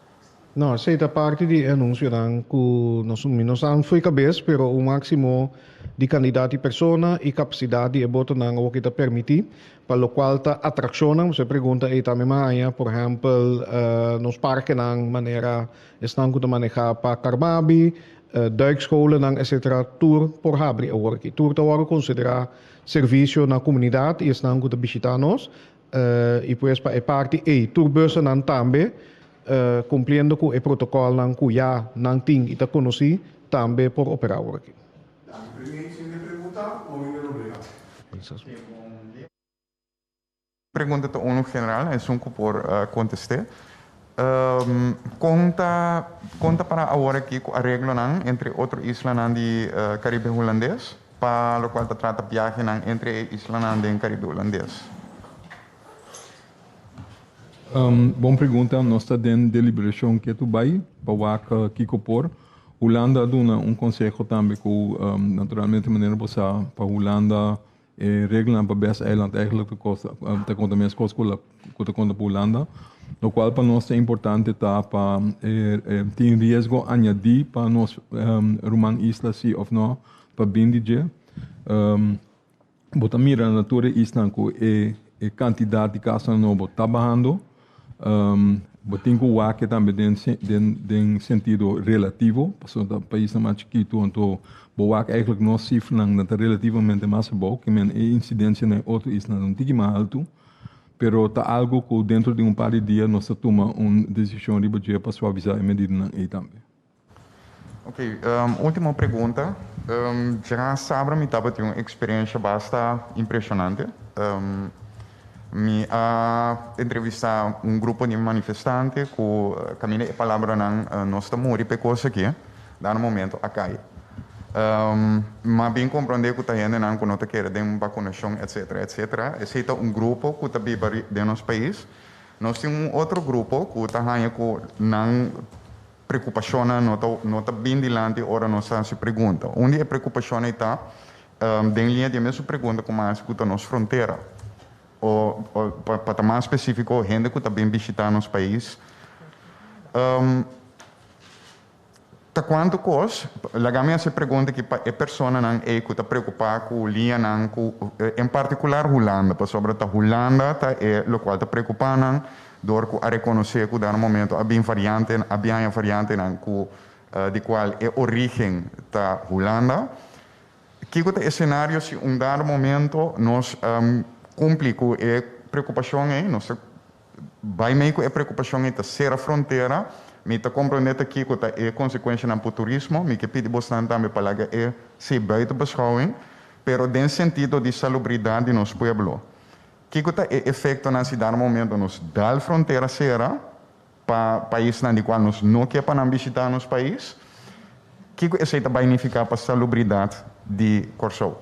No, esei ta parti di e anunsionan ku nos mi no sa fo'i kabes, pero un máksimo di kandidat di persona i kapasidat di e botonan awor ki ta permití, pa lokual ta atrakshonnan. Bo pregunta ei tambe mi a haña, por ehèmpel, nos parkenan manera esnan ku ta manehá pa Carmabi, duikscholennan etcetera, tur por habri awor aki. Tur ta wòrdu konsiderá servisio na komunidat i esnan ku ta bishitá nos. I pues pa e parti ei tur busennan tambe cumpliendo cu e protocolnan cu ya nan tin y ta conoci tambe por opera awor aki. Pregunta ta unu general, esun cu por conteste. Con ta con ta para awor aki cu areglonan entre otro islanan di Caribe Hulandes pa locual ta trata biahenan entre e islanan den Caribe Hulandes? Bon pregunta. Nos ta den deliberacion ketu bay pa wak kico por. Hulanda a duna un conseho tambe cu naturalmente manera bo sa pa Hulanda E reglanan pa bes eiland eigenlijk ta kosta ta konta mes kos ku ku ta konta pa Hulanda. Lokual pa nos ta importante ta pa e tin riesgo añadí pa nos ruman isla si òf no pa bin di dje. Bo ta mira na tur e islan ku e e kantidat di kasonan nobo ta bahando. Bo tin ku wak tambe den den den sentido relativo, pasobra ta paisnan mas chikitu, anto bo wak eigenlijk nos sifranan nan ta relativamente mas abou, ke men e insidensia na e otro islanan ta un tiki mas altu, pero ta algu ku dentro di un par di dia nos ta tuma un desishon riba dje pa suavisá e medidanan ei tambe. Ok, ultimo pregunta. Dja sabra mi tabatin un experiencia basta impresionante. Mi a entrevista un grupo di manifestante cu caminda e palabranan nos ta muri p'e cos aki, dado momento a cay. M'a bin comprende cu ta hendenan cu no ta kere den vacunacion etcetera etcetera. Esey ta un grupo cu ta biba den nos pais. Nos tin un otro grupo cu ta haña cu nan. preokupashonnan no ta no ta bin dilanti ora nos hasi pregunta. Un di e preokupashonnan ei ta den liña di e mesun pregunta ku mi a hasi ku ta nos frontera o pa ta mas spesífiko hende ku ta bin bishitá nos pais. Ta kuantu kos? Laga mi hasi e pregunta aki pa e personanan ei ku ta preokupá ku liñanan ku en partikular Hulanda, pasobra ta Hulanda ta e lokual ta preokupá nan dor ku a rekonosé ku dado momento a bin variante a bin haña variantenan ku di kual e orígen ta Hulanda. Kiko ta e senario si un dado momento nos kumpli ku e preokupashon ei, nos ta Bai mei ku e preokupashon ei ta sera frontera. Mi ta komprondé ta kiko ta e konsekuenshanan pa turismo. Mi ke pidi bosnan tambe pa laga e si buiten beschouwing, pero den sentido di salubridat di nos pueblo. Kiko ta e efektonan si dado momento nos dal frontera sera pa paisnan di kual nos no ke pa nan bishitá nos pais? Kiko esei ta bai nifiká pa salubridat di Kòrsou?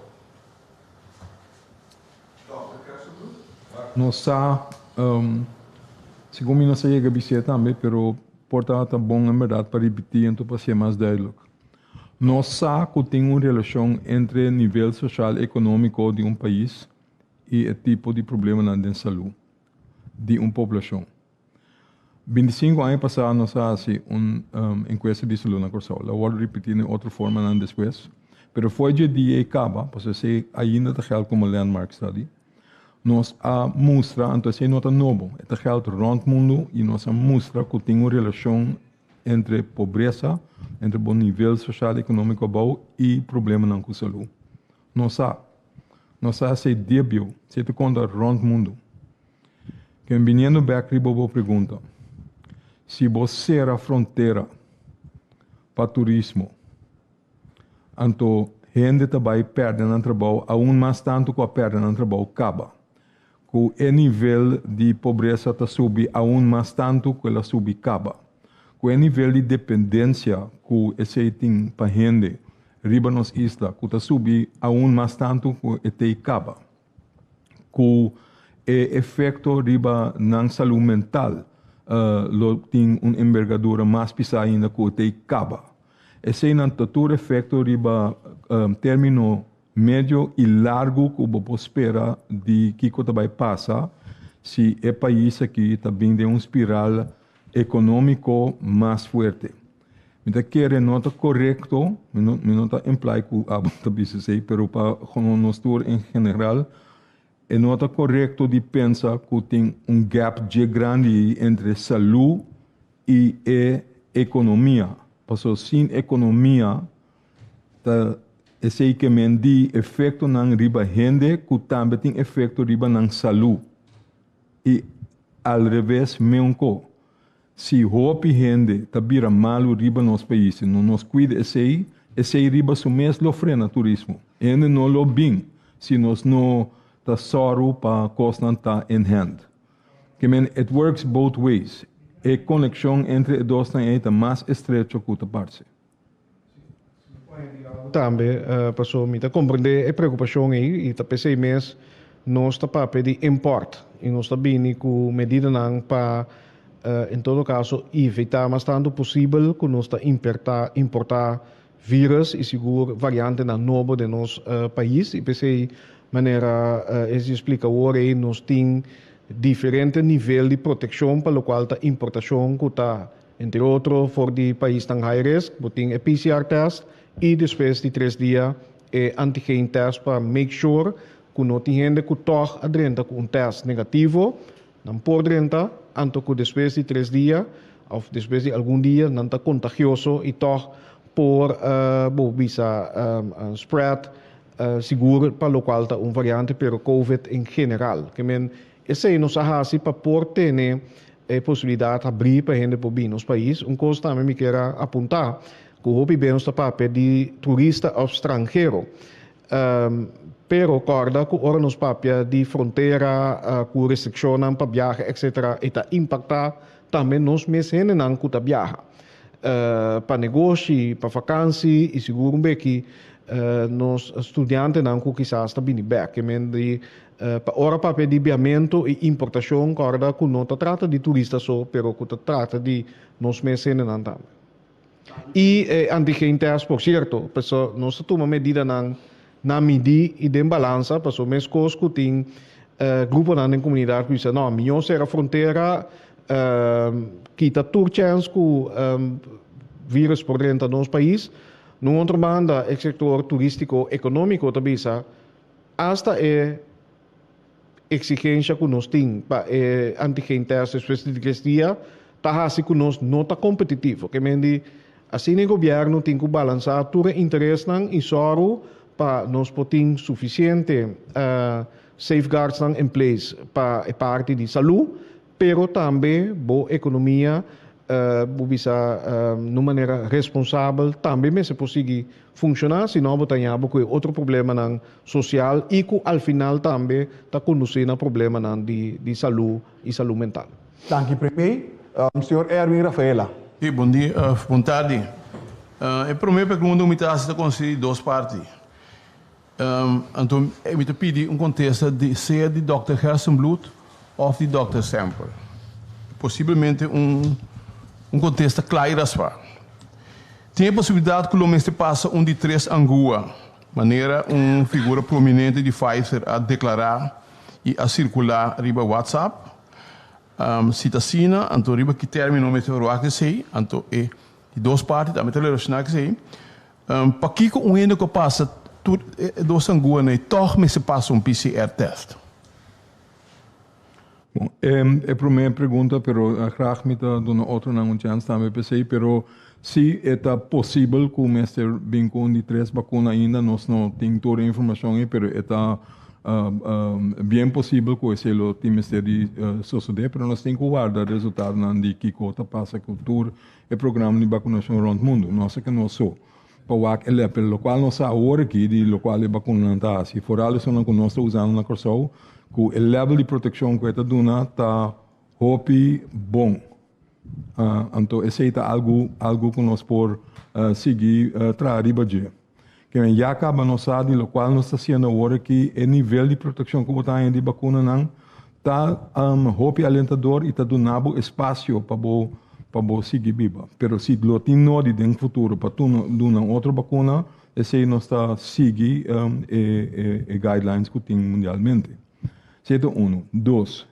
Nos sa, segun mi nos a yega bis'é tambe, pero por tabata bon en berdad pa ripití anto pa hasié mas duidelijk. Nos sa ku tin un relashon entre nivel soshal ekonómiko di un pais i e tipo di problemanan den salú di un poblashon. 25 aña pasá nos a hasi un enkuesta di salú na Kòrsou. Lo a wòrdu ripití den otro formanan despues. Pero for dje dia ei kaba, pasobra esei ainda ta gèld komo landmark study, nos a mustra, anto esei no ta nobo, e ta gèld rònt mundu i nos a mustra ku tin un relashon entre pobresa, entre bo nivel soshal ekonómiko abou i problemanan ku salú. Nos sa. Nos sa esei debiu, esei ta konta rònt mundu. Ken biniendo bek riba bo pregunta, si bo sera frontera pa turismo, anto hende ta bai pèrdè nan trabou aun mas tantu ku a pèrdè nan trabou kaba. Ku e nivel di pobresa ta subi aun mas tantu ku el a subi kaba. Ku e nivel di dependensia ku esei tin pa hende riba nos isla ku ta subi aun mas tantu ku e tei kaba. Ku e efekto riba nan salú mental lo tin un embergadura mas pisá ainda ku e tei kaba. Eseinan ta tur efekto riba término medio i largu ku bo por spera di kiko ta bai pasa si e pais aki ta bin den un spiral ekonómiko mas fuerte. Mi ta kere no ta korekto, mi no mi no ta imply ku abo ta bisa esei, pero pa nos tur en general, e no ta korekto di pensa ku tin un gap dje grandi ei entre salú i e ekonomia. Pasobra sin ekonomia ta esei ke men di efektonan riba hende ku tambe tin efekto riba nan salú. I alreves meunko. Si hopi hende ta bira malu riba nos pais i no nos kuida esei, esei riba su mes lo frena turismo. Hende no lo bin si nos no ta sòru pa kosnan ta in hand. Ke men, it works both ways. E konekshon entre e dosnan ei ta mas estrecho ku ta parse. Tambe paso mi ta comprende e preocupacion ey y ta pesey mes nos ta papia di import y nos ta bini cu medidanan pa en todo caso evita mas tanto posibel cu nos ta imperta importa virus y sigur variantenan nobo den nos pais y pesey manera Essie splica awor ey nos tin diferente nivel di proteccion pa locual ta importacion cu ta Entre otro for di paisnan high risk bo tin e PCR test y despues di tres dia e antigen test pa make sure cu no tin hende cu tog a drenta cu un test negativo, nan por drenta anto cu despues di tres dia of despues di algun dia nan ta contagioso y tog por bo bisa spread sigur pa locual ta un variante pero covid en general. Ke men esey nos a haci pa por tene E posibilidat habrí pa hende por bini nos pais. Un kos tambe mi kier a apuntá, ku hopi be nos ta papia di turista òf stranhero. Pero kòrda ku ora nos papia di frontera ku restrikshonnan pa biaha etcetera e ta impaktá tambe nos mes hendenan ku ta biaha. Pa negoshi, pa fakansi i sigur un beki nos studiantenan ku kisas ta bini bèk. Ke men di Pa ora papia di biamentu i importashon kòrda ku no ta trata di turista so pero ku ta trata di nos mes hendenan tambe. I e antigen test por cierto, paso nos ta tuma medidanan na midi i den balansa, paso meskos ku tin gruponan den komunidat ku bisa no, mihó sera frontera, kita tur chèns ku virus por drenta nos pais. Nun otro banda e sektor turístiko ekonómiko ta bisa asta e Eksigensha ku nos tin pa e antigen test despues di tres dia ta hasi ku nos no ta kompetitivo. Ke men di asina e gobièrnu tin ku balansá tur e interesnan i sòru pa nos por tin sufisiente safeguardsnan in place pa e parti di salú, pero tambe bo ekonomia bo bisa na un manera responsabel tambe mester por sigui funshoná, si no bo ta haña bo ku e otro problemanan sosial i ku al final tambe ta kondusí na problemanan di di salú i salú mental. Danki Premier. Señor Erwin Rafaela. Sí, bon dia, bon tardi. E promé pregunta ku mi ta hasi ta konsistí di dos parti. Anto mi ta pidi un kontesta di sea di dòkter Gerstenbluth òf di dòkter Semper. Posiblemente un un kontesta kla i raspá. Tin e posibilidat ku lo mester pasa un di tres angua, manera un figura prominente di Pfizer a deklará i a sirkulá riba WhatsApp. Si ta asina, anto riba ki término mester wak esei? Anto e di dos parti tambe ta relashoná ku esei. Pakiko un hende ku a pasa tur e dos anguanan ei tòg mester pasa un PCR tèst? Bon, e promé pregunta, pero graag mi ta duna otronan un chèns tambe p'esei, pero si e ta posibel ku mester bin ku un di tres bakuna ainda, nos no tin tur e informashon ei, pero e ta bien posibel ku esei lo tin mester di sosodé, pero nos tin ku warda resultadonan di kiko ta pasa ku tur e programa di bakunashon rònt mundu. No sa ke nos so pa wak e lep, pero lokual nos sa awor aki di lokual e bakunanan ta hasi, foral esunnan ku nos ta usando na Kòrsou, ku e level di protekshon ku e ta duna ta hopi bon. Anto esei ta algu algu ku nos por sigui traha riba dje. Ke ya kaba nos sa di lokual nos ta hasiendo awor aki, e nivel di protekshon ku bo ta haña di bakunanan ta hopi alentador i ta duna bo espasio pa bo pa bo sigui biba. Pero si lo tin nodi den futuro pa duna un otro bakuna, esei nos ta sigui e e guidelines ku tin mundialmente. Esei ta unu. Dos,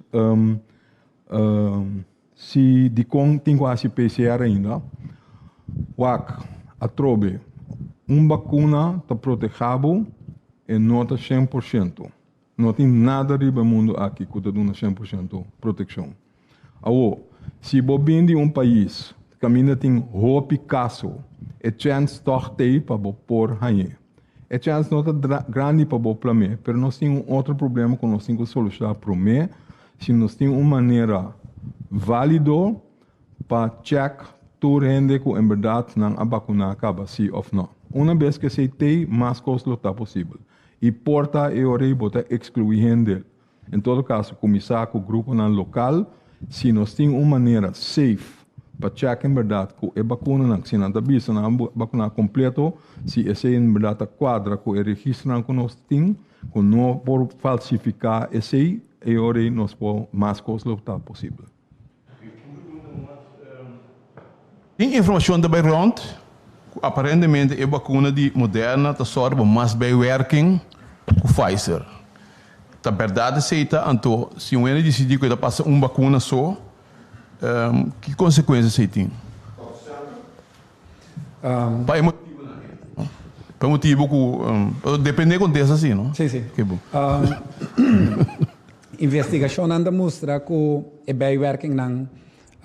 si dikon tin ku hasi PCR ainda, wak atrobe un bakuna ta proteha bo e no ta 100%. No tin nada riba e mundu aki ku ta duna 100% protekshon. Awor, si bo bin di un pais kaminda tin hopi kaso, e chèns tòg t'ei pa bo por hañ'é. E chèns no ta grandi pa bo plam'é, pero nos tin un otro problema ku nos tin ku solushoná promé, si nos tin un manera válido pa chèk tur hende ku en bèrdat nan a bakuná kaba sí òf nò. Una bes ku esei t'ei, mas kos lo ta posibel. I por ta e ora ei bo ta ekskluí hende. En todo kaso, kuminsá ku gruponan lokal. Si nos tin un manera safe pa chèk en bèrdat ku e bakunanan, si nan ta bisa nan a bakuná kompleto, si esei en bèrdat ta kuadra ku e registronan ku nos tin, ku no por falsifiká esei, e ora ei nos por mas kos lo ta posibel. Tin informashon ta bai rònt ku aparentemente e bakuna di Moderna ta sòru pa mas bijwerking ku Pfizer. Ta bèrdat esei ta? Anto si un hende disidí ku e ta pasa un bakuna so, ki konsekuensia esei tin? Pa e motibunan ei, pa e motibu ku depende kontesta si, no? Si, si. Investigashonnan ta mustra ku e bijwerkingnan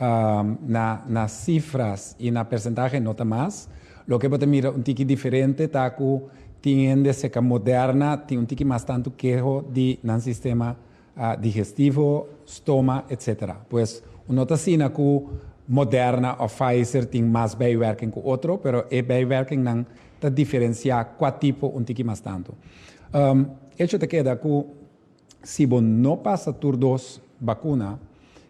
na na sifras i na persentahe no ta mas. Loke bo ta mira un tiki diferente ta ku tin hende seka Moderna tin un tiki mas tantu keho di nan sistema digestivo, stoma, etc. Pues un no ta asina ku Moderna òf Pfizer tin mas bijwerking ku otro, pero e bijwerkingnan ta diferensiá kua tipo un tiki mas tantu. Echo ta keda ku si bo no pasa tur dos bakuna,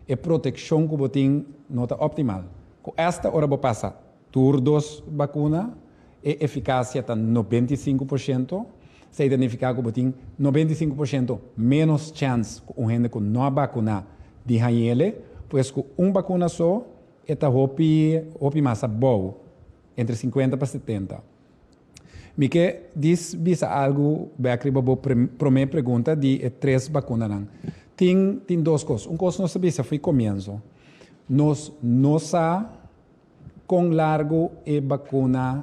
e protekshon ku bo tin no ta optimal. Ku esta ora bo pasa tur dos bakuna, e efikasia ta 95%, esei ta nifiká ku bo tin 95% ménos chèns ku un hende ku no a bakuná di hañ'ele, pues ku un bakuna so e ta hopi hopi mas abou. Entre 50 pa 70. Mi ke dis bisa algu bek riba bo promé pregunta di e tres bakunanan. Tin tin dos kos. Un kos nos ta bisa fo'i komienso. Nos no sa kon largu e bakuna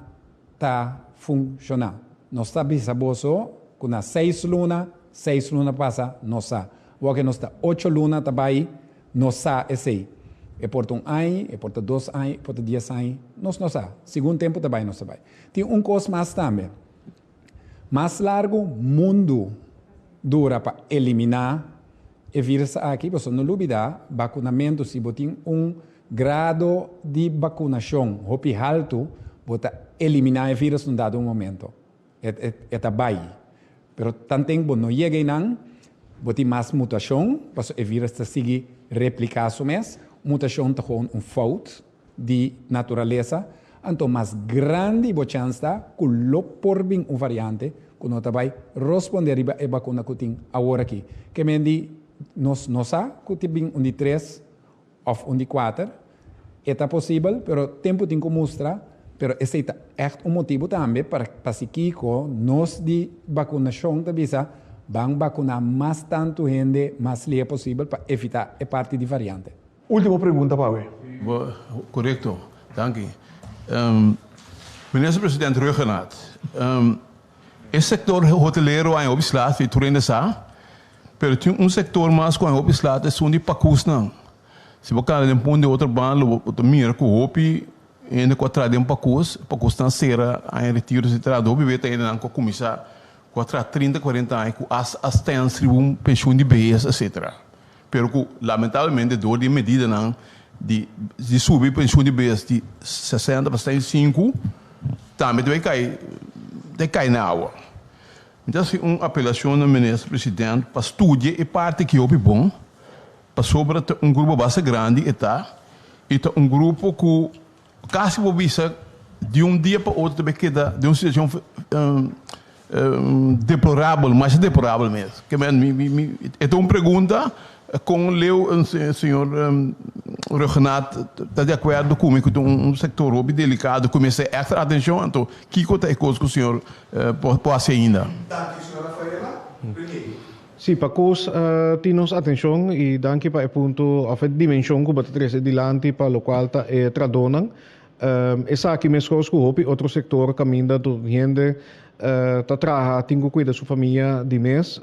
ta funshoná. Nos ta bisa boso ku na seis luna, seis luna pasa, nos sa. Wòke nos ta ocho luna ta bai, nos sa esei. E por ta un aña, e por ta dos aña, e por ta dies aña, nos no sa. Segun tempu ta bai nos ta bai. Tin un kos mas tambe. Mas largu mundu dura pa eliminá e virus aki, boso no lubidá bakunamentu, si bo tin un grado di bakunashon hopi haltu, bo ta eliminá e virus un dado momento. E ta bai. Pero tanten bo no yega einan, bo tin mas mutashon, pasobra e virus ta sigui repliká su mes. Mutashon ta gewoon un fout di naturalesa, anto mas grandi bo chèns ta ku lo por bin un variante ku no ta bai rospondé riba e bakuna ku tin awor aki. Ke men di nos no sa ku tin bin un di tres òf un di kuater, e ta posibel, pero tempu tin ku mustra, pero esei ta ègt un motibu tambe pa pasikiko nos di bakunashon ta bisa ban bakuná mas tantu hende mas lihe posibel pa evitá e parti di variante. Ultimo pregunta pa awe. Bo korekto. Danki. Minister President Rhuggenaath, e sektor hotelero a hopi slaat i tur hende sa, pero tin un sektor mas ku a hopi slaat esun di pakusnan. Si bo kana den pun di otro banda lo bo ta mira ku hopi hende ku a traha den pakus, pakusnan sera a retiro etcetera. Hopi bes ta hendenan ku a kuminsá ku a traha trinta kuarenta aña ku asta a stens riba un penshun di behes etcetera. Pero ku lamentablemente dor di e medidanan di di subi penshun di bes di sesenta pa 65 tambe ta bay kai ta kai na awa. Mi ta hasi un apelashon na Minister President pa studia e parti aki hopi bon pasobra ta un grupo basta grandi e ta i ta un grupo ku Kasi bo bisa di un dia pa otro ta bay keda den un situacion deplorabel, masha deplorabel mes. Ke men mi mi mi e ta un pregunta con leu señor Rhuggenaath ta di acuerdo cu mi cu ta un sector hopi delicado cu mester extra atencion, anto kico ta e cos cu señor por haci ainda? Danki señor Rafaela. Premier. Sí, pa kos tin nos atenshon i danki pa e punto òf e dimenshon ku bo ta trese dilanti pa lokual ta e tradónan. Esaki meskos ku hopi otro sektor kaminda tur hende ta traha tin ku kuida su famia di mes.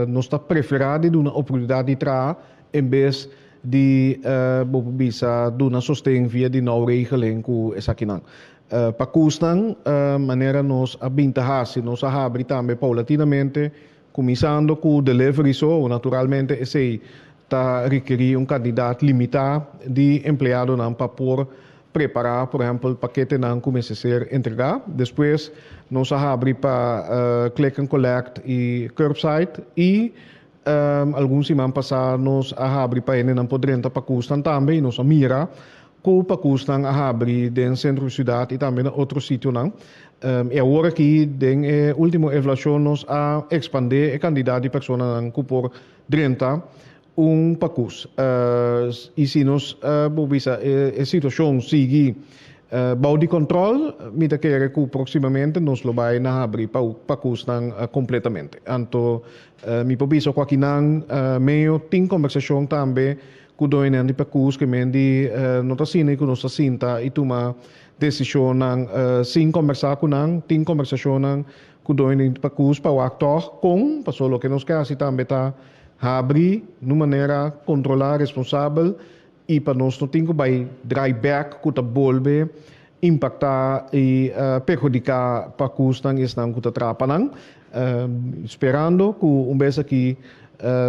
Nos ta preferá di duna oportunidat di traha en bes di bo por bisa duna sosten via di nou regeling ku esakinan. Pa kusnan manera nos a bin ta hasi nos a habri tambe paulatinamente Kuminsando ku delivery so, naturalmente esei ta rekerí un kantidat limitá di empleadonan pa por prepará, por ehèmpel, paketenan ku mester ser entregá. Despues nos a habri pa click and collect i curbside i algun siman pasá nos a habri pa hendenan por drenta pakusnan tambe i nos a mira Ku pakusnan a habri den sentro di siudat i tambe na otro sitionan. I awor aki den e ultimo evaluashon nos a ekspandé e kantidat di personanan ku por drenta un pakus. I si nos por bisa e situashon sigui bou di kòntròl, mi ta kere ku próksimamente nos lo bai na habri pakusnan kompletamente. Anto mi por bisa ku akinan medio tin kombersashon tambe Ku doenan di pakus ke men di no ta asina ku nos ta sinta i tuma desishonnan sin kombersá ku nan. Tin kombersashonnan ku doenan di pakus pa wak tòg kon, pasobra loke nos ke hasi tambe ta habri na un manera kontrolá, responsabel i pa nos no tin ku bai drai bèk ku ta bolbe impaktá i perhudiká pakusnan i esnan ku ta traha pa nan. Sperando ku un bes aki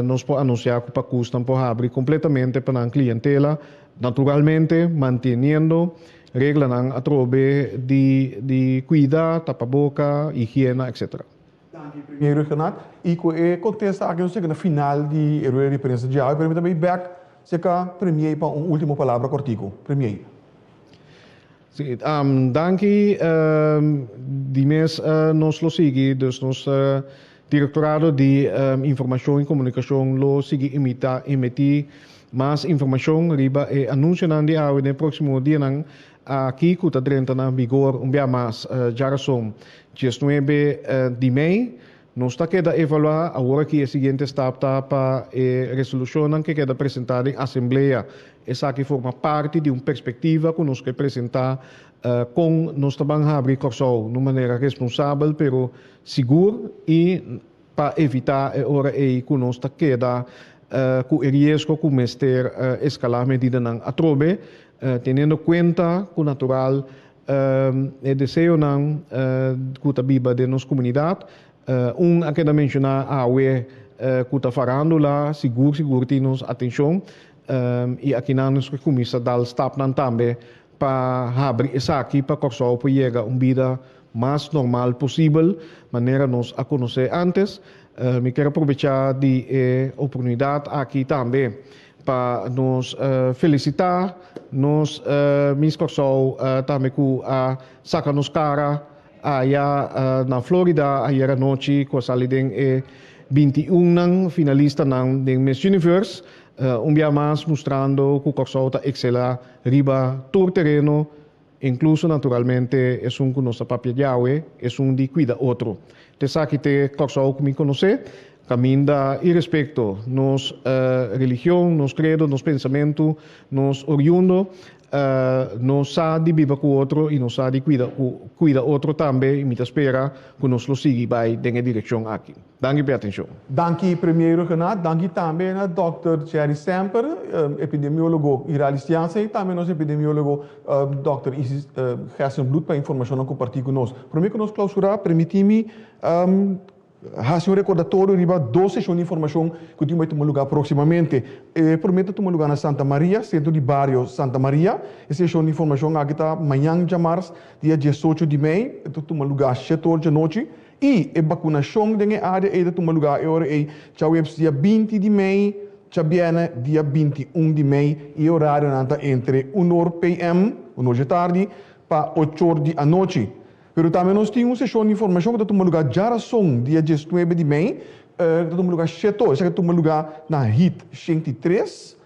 nos por anunsiá ku pakusnan por habri kompletamente pa nan klientela, naturalmente manteniendo reglanan atrobe di di kuida, tapaboka, higiena, etc. Danki Premier Rhuggenaath. I ku e kontesta aki nos yega na final di e rueda di prensa djawe, pero mi ta bai bèk serka Premier pa un último palabra kòrtiku. Premier. Sí, danki. Di mes nos lo sigui, dus nos Direktorado di Informashon i Komunikashon lo sigui emití mas informashon riba e anunsionan di awe den e próksimo dianan. aki ku ta drenta na vigor un bia mas djarason 19 di mei. Nos ta keda evaluá awor aki e siguiente stap ta pa e resolushonnan ke keda presentá den asamblea. Esaki forma parti di un perspektiva ku nos ke presentá kon nos ta ban habri Kòrsou na un manera responsabel pero sigur i pa evitá e ora ei ku nos ta keda ku e riesgo ku mester eskalá medidanan atrobe, teniendo kuenta ku natural e deseonan ku ta biba den nos komunidat. Un a keda menshoná awe ku ta farándula, sigur sigur tin nos atenshon i akinan nos ke kuminsá dal stapnan tambe pa habri esaki pa Kòrsou por yega un bida mas normal posibel manera nos a konosé ántes. Mi kier aprovechá di e oportunidat aki tambe pa nos felisitá nos Miss Kòrsou tambe ku a saka nos kara aya na Florida ayer anochi ku a sali den e 21 nan finalistanan den Miss Universe. Un bia mas mustrando ku Kòrsou ta ekselá riba tur tereno, inkluso naturalmente esun ku nos ta papia djawe, esun di kuida otro. T'esaki t'e Kòrsou ku mi konosé, kaminda irespekto nos religion, nos kredo, nos pensamentu, nos oriundo, nos sa di biba ku otro i nos sa di kuida kuida otro tambe i mi ta spera ku nos lo sigui bai den e direkshon aki. Danki pa e atenshon. Danki Premier Rhuggenaath, danki tambe na Dòkter Jerry Semper, epidemiólogo Iralis Jansen i tambe nos epidemiólogo Dòkter Isis Gerstenbluth pa e informashonnan kompartí ku nos. Promé ku nos klausurá, permití mi hasi un rekordatorio riba dos seshon di informashon ku tin bai tuma lugá próksimamente. E promé ta tuma lugá na Santa Maria, Sentro di Bario Santa Maria. E seshon di informashon aki ta mañan djamars, dia 18 di mei, e ta tuma lugá shete or djanochi. I e bakunashon den e área ei ta tuma lugá e ora ei djaweps dia 20 di mei, djabièrnè dia 21 di mei i e orarionan ta entre un or PM, un or dje tardi, pa ochor di anochi. Pero tambe nos tin un seshon di informashon ku ta tuma lugá djarason dia 19 di mei, ku ta tuma lugá shetor, esaki ta tuma lugá na Hit 103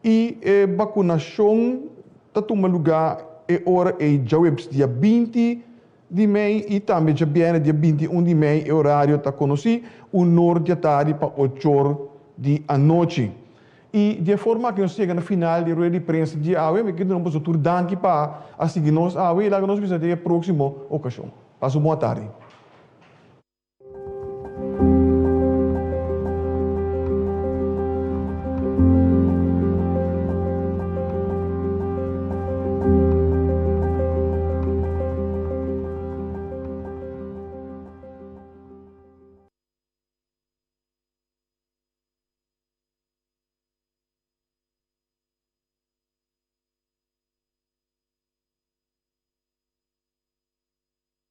i e bakunashon ta tuma lugá e ora ei djaweps dia 20 di mei i tambe djabièrnè dia 21 di mei e orario ta konosí, un or di atardi pa ochor di anochi. I di e forma aki nos yega na final di e rueda di prensa di awe. Mi ke duna boso tur danki pa a sigui nos awe i laga nos bisa den e próksimo okashon. Pasa un bon atardi.